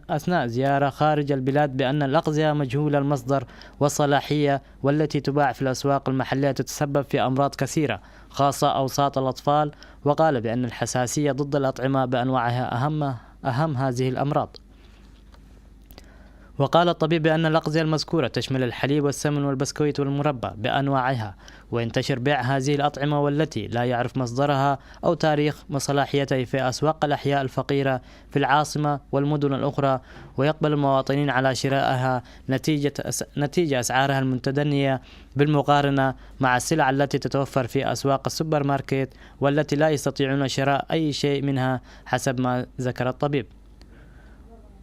أثناء زيارة خارج البلاد، بأن الأغذية مجهولة المصدر والصلاحية، والتي تباع في الأسواق المحلية تتسبب في أمراض كثيرة، خاصة أوساط الأطفال، وقال بأن الحساسية ضد الأطعمة بأنواعها أهم أهم هذه الأمراض. وقال الطبيب بأن الأغذية المذكورة تشمل الحليب والسمن والبسكويت والمربى بأنواعها، وينتشر بيع هذه الأطعمة والتي لا يعرف مصدرها أو تاريخ صلاحيتها في أسواق الأحياء الفقيرة في العاصمة والمدن الأخرى، ويقبل المواطنين على شرائها نتيجة أس... نتيجة أسعارها المتدنية بالمقارنة مع السلع التي تتوفر في أسواق السوبر ماركت، والتي لا يستطيعون شراء أي شيء منها، حسب ما ذكر الطبيب.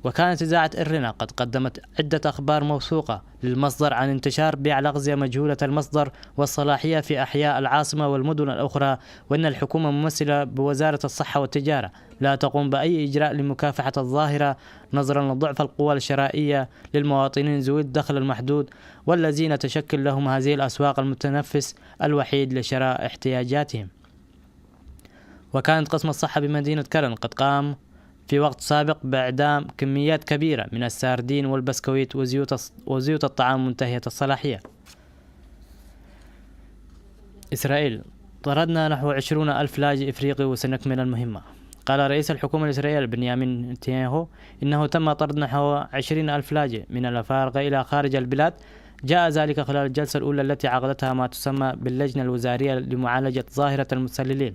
وكانت إذاعة إرنا قد قدمت عدة أخبار موثوقة للمصدر عن انتشار بيع الأغذية مجهولة المصدر والصلاحية في أحياء العاصمة والمدن الأخرى، وإن الحكومة ممثلة بوزارة الصحة والتجارة لا تقوم بأي إجراء لمكافحة الظاهرة، نظرا لضعف القوى الشرائية للمواطنين ذوي الدخل المحدود، والذين تشكل لهم هذه الأسواق المتنفس الوحيد لشراء احتياجاتهم. وكانت قسم الصحة بمدينة كرن قد قام في وقت سابق بإعدام كميات كبيرة من الساردين والبسكويت وزيوت الص- وزيوت الطعام منتهية الصلاحية. إسرائيل: طردنا نحو عشرون ألف لاجئ إفريقي وسنكمل المهمة. قال رئيس الحكومة الإسرائيلية بنيامين نتنياهو إنه تم طرد نحو عشرين ألف لاجئ من الأفارقة إلى خارج البلاد. جاء ذلك خلال الجلسة الأولى التي عقدتها ما تسمى باللجنة الوزارية لمعالجة ظاهرة المتسللين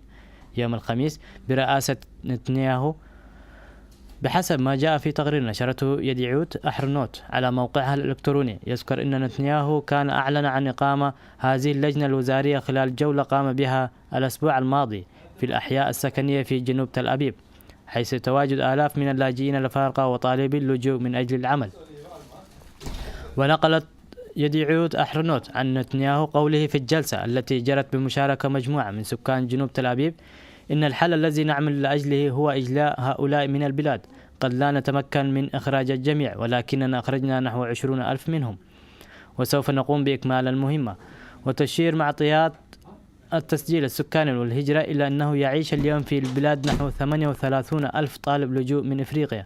يوم الخميس برئاسة نتنياهو، بحسب ما جاء في تقرير نشرته يديعوت أحرنوت على موقعها الإلكتروني. يذكر أن نتنياهو كان أعلن عن إقامة هذه اللجنة الوزارية خلال جولة قام بها الأسبوع الماضي في الأحياء السكنية في جنوب تل أبيب، حيث تواجد آلاف من اللاجئين الأفارقة وطالبي اللجوء من أجل العمل. ونقلت يديعوت أحرنوت عن نتنياهو قوله في الجلسة التي جرت بمشاركة مجموعة من سكان جنوب تل أبيب: إن الحل الذي نعمل لأجله هو إجلاء هؤلاء من البلاد. قد لا نتمكن من إخراج الجميع، ولكننا أخرجنا نحو عشرون ألف منهم، وسوف نقوم بإكمال المهمة. وتشير معطيات التسجيل السكاني والهجرة إلى أنه يعيش اليوم في البلاد نحو ثمانية وثلاثون ألف طالب لجوء من إفريقيا،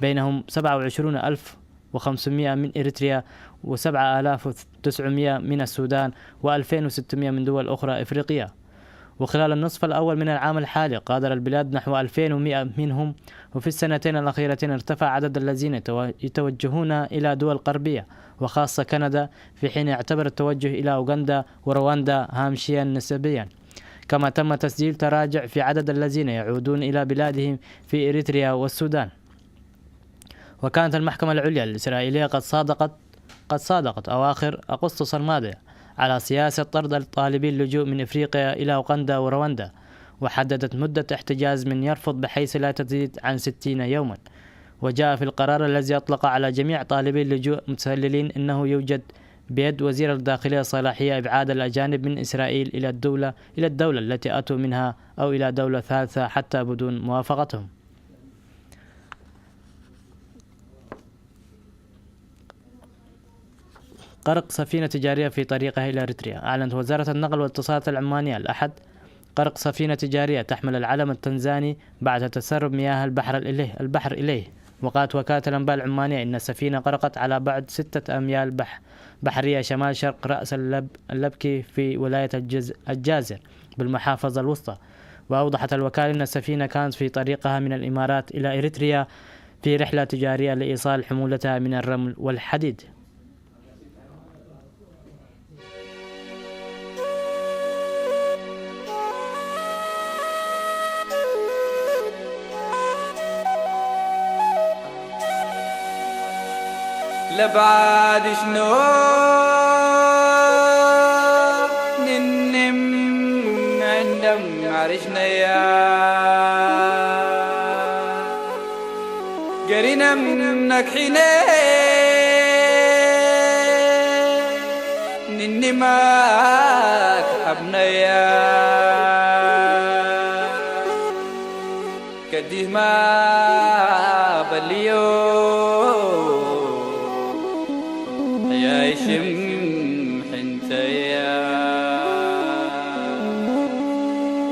بينهم سبعة وعشرون ألف وخمسمائة من إريتريا، وسبعة آلاف وتسعمائة من السودان، وألفين وستمائة من دول أخرى إفريقية. وخلال النصف الأول من العام الحالي قادر البلاد نحو ألفين ومائة منهم، وفي السنتين الأخيرتين ارتفع عدد الذين يتو- يتوجهون إلى دول غربية، وخاصة كندا، في حين يعتبر التوجه إلى أوغندا ورواندا هامشيا نسبيا. كما تم تسجيل تراجع في عدد الذين يعودون إلى بلادهم في إريتريا والسودان. وكانت المحكمة العليا الإسرائيلية قد صادقت قد صادقت أواخر أغسطس الماضي على سياسة طرد الطالبي اللجوء من إفريقيا إلى أوغندا ورواندا، وحددت مدة احتجاز من يرفض بحيث لا تزيد عن ستين يوما. وجاء في القرار الذي أطلق على جميع طالبي اللجوء متسللين أنه يوجد بيد وزير الداخلية صلاحية إبعاد الأجانب من إسرائيل إلى الدولة إلى الدولة التي أتوا منها أو إلى دولة ثالثة حتى بدون موافقتهم. غرق سفينة تجارية في طريقها إلى إريتريا. أعلنت وزارة النقل والاتصالات العمانية الأحد غرق سفينة تجارية تحمل العلم التنزاني بعد تسرب مياه البحر إليه البحر إليه. وقالت وكالة الأنباء العمانية إن السفينة غرقت على بعد ستة أميال بح بحرية شمال شرق رأس اللب اللبكي في ولاية الجز الجازر بالمحافظة الوسطى. وأوضحت الوكالة أن السفينة كانت في طريقها من الإمارات إلى إريتريا في رحلة تجارية لإيصال حمولتها من الرمل والحديد. ለባዕድ ሽኖ ንንም እንደም ዓርሽነያ ገሪነም ነክሒነ ንኒማ ክሓብነያ ከዲህማ በልዮ ሕያይሽም ሕንተያ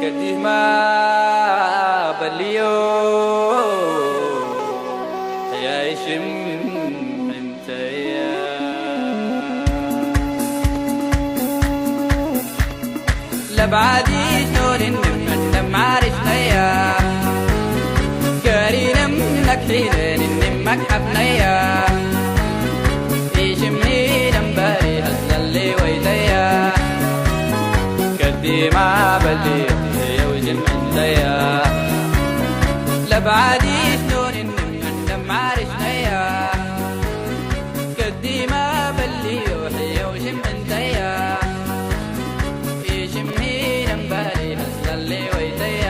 ከዲህማ በልዮ ሕያይሽም ሕንተያ ለባዕዲት ኖርን ነማርሽነያ ገሪነም ነክሒነን ንመክሓፍነያ ኢሽምኒ ደንበሪ ኣስለሊ ወይተያ ከዲማ በሊ የውጅን እንተያ ለባዕዲት ኖርን ነማርሽነያ ከዲማ በልዮ ሕየው ሽምዕንተያ ኢሽምኒ ደንበሪ ኣስለሊ ወይተያ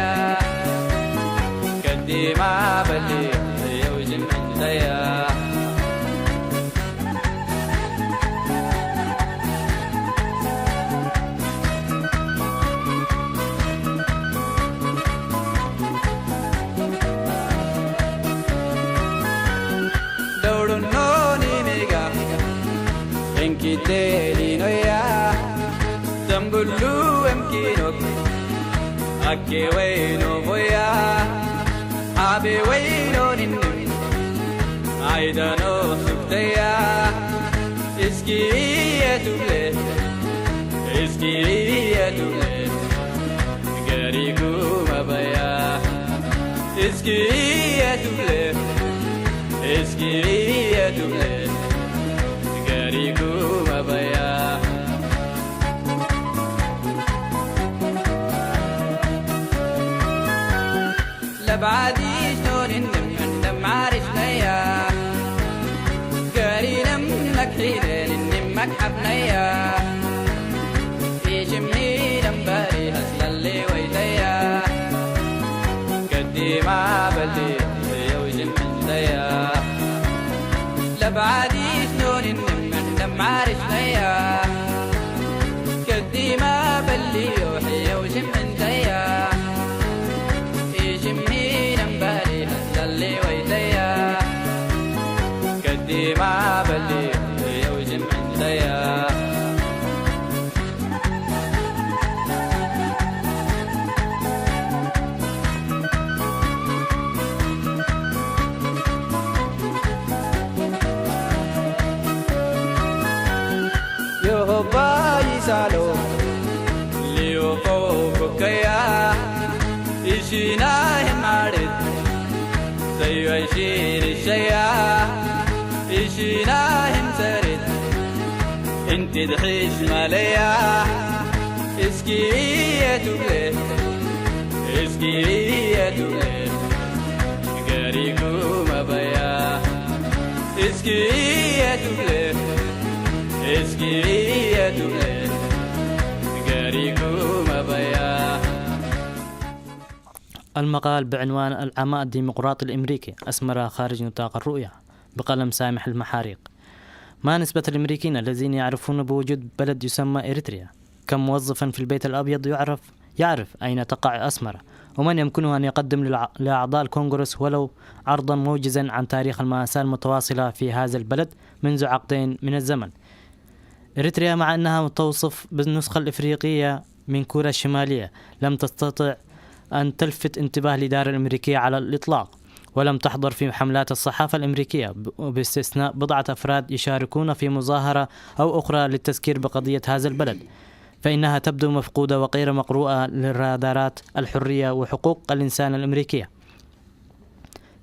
ከዲማ በልዮ ሕየው ሽምዕንተያ ደውርኖኒ ሜጋ እንኪቴሊኖያ ተንብሉ እምኪኖክ ኣኬ ወይኖ ሆያ ኣቤ ወይኖ ንንም ኣይደኖ ሱክተያ እስኪ እየቱብለ እስኪ እየቱብለ ገሪጉ መበያ እስኪ እየቱብለ እስኪ እየቱብለ ገሪጉ መበያ ለባዕዲሽ ኖሪንም እንደማሪሽ ነያ ገሪንም መክሒደን እንመክሓፍ ነያ ኢሽምኒ ደንበሪ ኣስለሊ ወይተያ ከዲማ በሊ የውሽም እንተያ ለባዕዲሽ ኖሪንም እንደማሪሽ ነያ ከዲማ በሊ የውሽም እንተያ ኢሽምኒ ደንበሪ ኣስለሊ ወይተያ ከዲማ በሊ የውሽም እንተያ Yehova yisalo liyo kokaya ishina himarit sayo ishiri shaya ishina himsarit inti dxish maleya iski yetuble iski yetuble gariku mabaya እስኪ የዱለ እስኪ የዱለ ገሪኩ መበያ المقال بعنوان العماء الديمقراطي الأمريكي، أسمرة خارج نطاق الرؤية، بقلم سامح المحاريق. ما نسبة الأمريكيين الذين يعرفون بوجود بلد يسمى إريتريا؟ كم موظفا في البيت الأبيض يعرف يعرف أين تقع أسمرة؟ ومن يمكنه أن يقدم للع- لأعضاء الكونغرس ولو عرضا موجزا عن تاريخ المأساة المتواصلة في هذا البلد منذ عقدين من الزمن؟ إريتريا، مع أنها توصف بالنسخة الإفريقية من كوريا الشمالية، لم تستطع أن تلفت انتباه الإدارة الأمريكية على الإطلاق، ولم تحضر في حملات الصحافة الأمريكية، ب- باستثناء بضعة أفراد يشاركون في مظاهرة أو أخرى للتذكير بقضية هذا البلد، فإنها تبدو مفقودة وغير مقروءة لرادارات الحرية وحقوق الإنسان الأمريكية.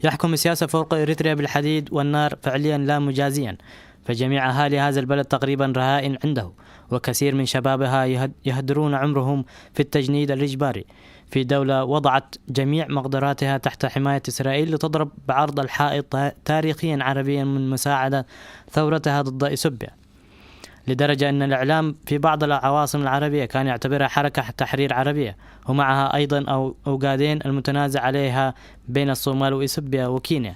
يحكم سياسة فرق إريتريا بالحديد والنار فعليا لا مجازيا، فجميع أهالي هذا البلد تقريبا رهائن عنده، وكثير من شبابها يهد- يهدرون عمرهم في التجنيد الإجباري في دولة وضعت جميع مقدراتها تحت حماية إسرائيل لتضرب بعرض الحائط تا- تاريخيا عربيا من مساعدة ثورتها ضد إثيوبيا، لدرجة أن الإعلام في بعض العواصم العربية كان يعتبرها حركة تحرير عربية، ومعها أيضا أو أوغادين المتنازع عليها بين الصومال وإثيوبيا وكينيا،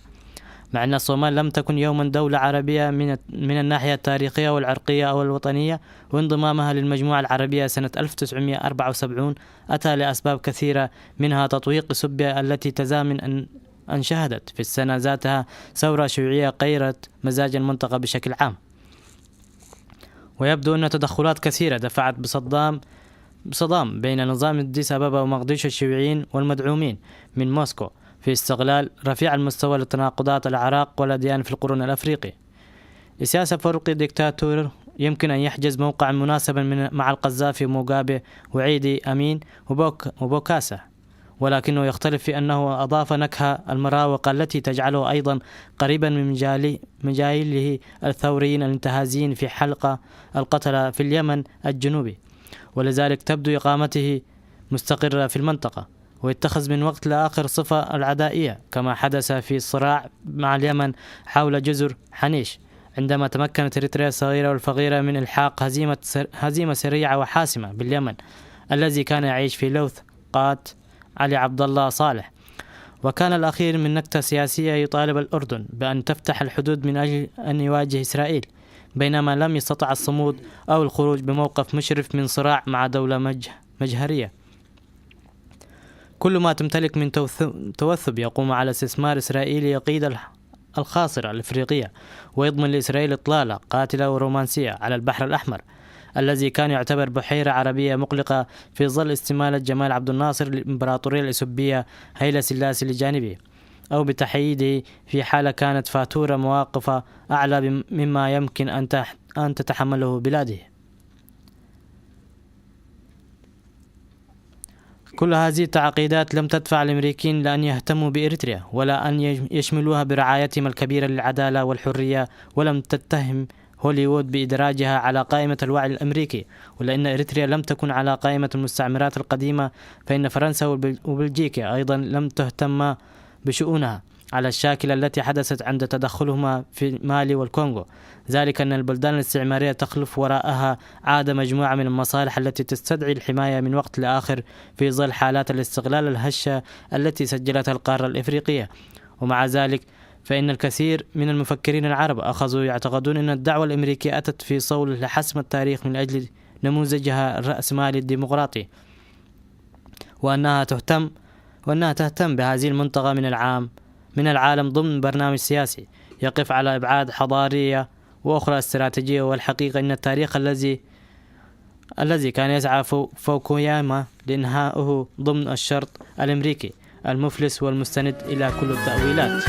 مع أن الصومال لم تكن يوما دولة عربية من من الناحية التاريخية والعرقية أو الوطنية، وانضمامها للمجموعة العربية سنة ألف وتسعمية وأربعة وسبعين أتى لأسباب كثيرة، منها تطويق إثيوبيا التي تزامن أن أن شهدت في السنة ذاتها ثورة شيوعية غيرت مزاج المنطقة بشكل عام. ويبدو أن تدخلات كثيرة دفعت بصدام بصدام بين نظام أديس أبابا ومقديشو الشيوعيين والمدعومين من موسكو في استغلال رفيع المستوى لتناقضات الأعراق والأديان في القرون الأفريقي. إسياس أفورقي ديكتاتور يمكن أن يحجز موقعا مناسبا من مع القذافي وموغابي وعيدي أمين وبوك وبوكاسا، ولكنه يختلف في أنه أضاف نكهة المراوغة التي تجعله أيضا قريبا من مجالي- مجايله الثوريين الانتهازيين في حلقة القتلة في اليمن الجنوبي، ولذلك تبدو إقامته مستقرة في المنطقة، ويتخذ من وقت لآخر صفة العدائية كما حدث في الصراع مع اليمن حول جزر حنيش، عندما تمكنت إريتريا الصغيرة والفقيرة من إلحاق هزيمة سر- هزيمة سريعة وحاسمة باليمن الذي كان يعيش في لوث قات علي عبد الله صالح. وكان الأخير من نكتة سياسية يطالب الأردن بأن تفتح الحدود من أجل أن يواجه إسرائيل، بينما لم يستطع الصمود أو الخروج بموقف مشرف من صراع مع دولة مج- مجهرية. كل ما تمتلك من توث- توثب يقوم على استثمار إسرائيلي يقيد الح- الخاصرة الإفريقية، ويضمن لإسرائيل إطلالة قاتلة ورومانسية على البحر الأحمر الذي كان يعتبر بحيرة عربية مقلقة في ظل استمالة جمال عبد الناصر الإمبراطورية الإثيوبية هيلا سلاسي لجانبه، أو بتحييده في حالة كانت فاتورة مواقفة أعلى بم- مما يمكن أن تح- أن تتحمله بلاده. كل هذه التعقيدات لم تدفع الأمريكيين لأن يهتموا بإريتريا ولا أن يج- يشملوها برعايتهم الكبيرة للعدالة والحرية، ولم تتهم هوليوود بإدراجها على قائمة الوعي الأمريكي. ولأن إريتريا لم تكن على قائمة المستعمرات القديمة، فإن فرنسا والبل- وبلجيكا أيضا لم تهتم بشؤونها على الشاكلة التي حدثت عند تدخلهما في مالي والكونغو، ذلك أن البلدان الاستعمارية تخلف وراءها عاد مجموعة من المصالح التي تستدعي الحماية من وقت لآخر في ظل حالات الاستغلال الهشة التي سجلتها القارة الإفريقية. ومع ذلك، فإن الكثير من المفكرين العرب أخذوا يعتقدون أن الدعوة الأمريكية أتت في صول لحسم التاريخ من أجل نموذجها الرأسمالي الديمقراطي، وأنها تهتم وأنها تهتم بهذه المنطقة من العام من العالم ضمن برنامج سياسي يقف على أبعاد حضارية وأخرى استراتيجية. والحقيقة أن التاريخ الذي الذي كان يسعى فو- فوكوياما لإنهائه ضمن الشرط الأمريكي المفلس والمستند إلى كل التأويلات.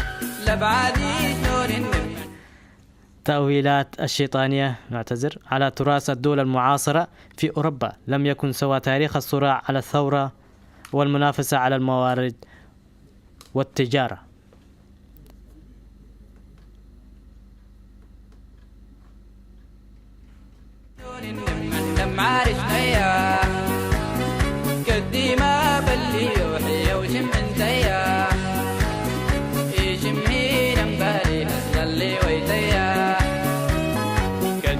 تأويلات الشيطانية، نعتذر، على تراث الدول المعاصرة في أوروبا لم يكن سوى تاريخ الصراع على الثورة والمنافسة على الموارد والتجارة.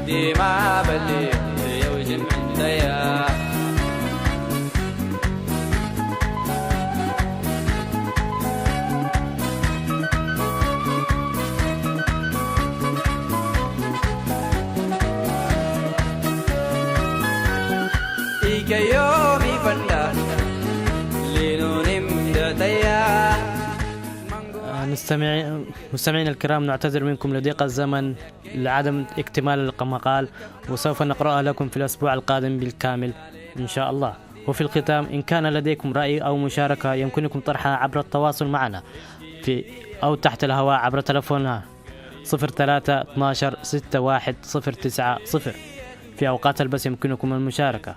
ዲማ በሊ የውጅን ምንተያ ኢከዮም ይፈንዳ ሊኑኒም ደተያ مستمعينا الكرام، نعتذر منكم لضيق الزمن لعدم اكتمال المقال، وسوف نقرأها لكم في الأسبوع القادم بالكامل إن شاء الله. وفي الختام، إن كان لديكم رأي أو مشاركة، يمكنكم طرحها عبر التواصل معنا في أو تحت الهواء عبر تلفوننا صفر ثلاثة اثناعش ستة واحد صفر تسعة صفر. في أوقات البث يمكنكم المشاركة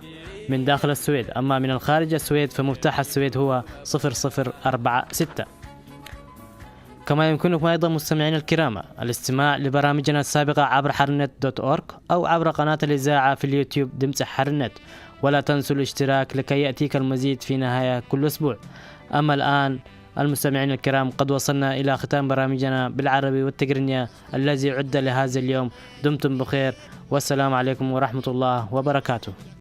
من داخل السويد، أما من الخارج السويد فمفتاح السويد هو صفر صفر أربعة ستة. كما يمكنكم أيضا مستمعينا الكرام الاستماع لبرامجنا السابقة عبر حرنت دوت أورك أو عبر قناة الإذاعة في اليوتيوب دمتح حرنت، ولا تنسوا الاشتراك لكي يأتيك المزيد في نهاية كل أسبوع. أما الآن المستمعين الكرام، قد وصلنا إلى ختام برامجنا بالعربي والتقرنية الذي عد لهذا اليوم. دمتم بخير، والسلام عليكم ورحمة الله وبركاته.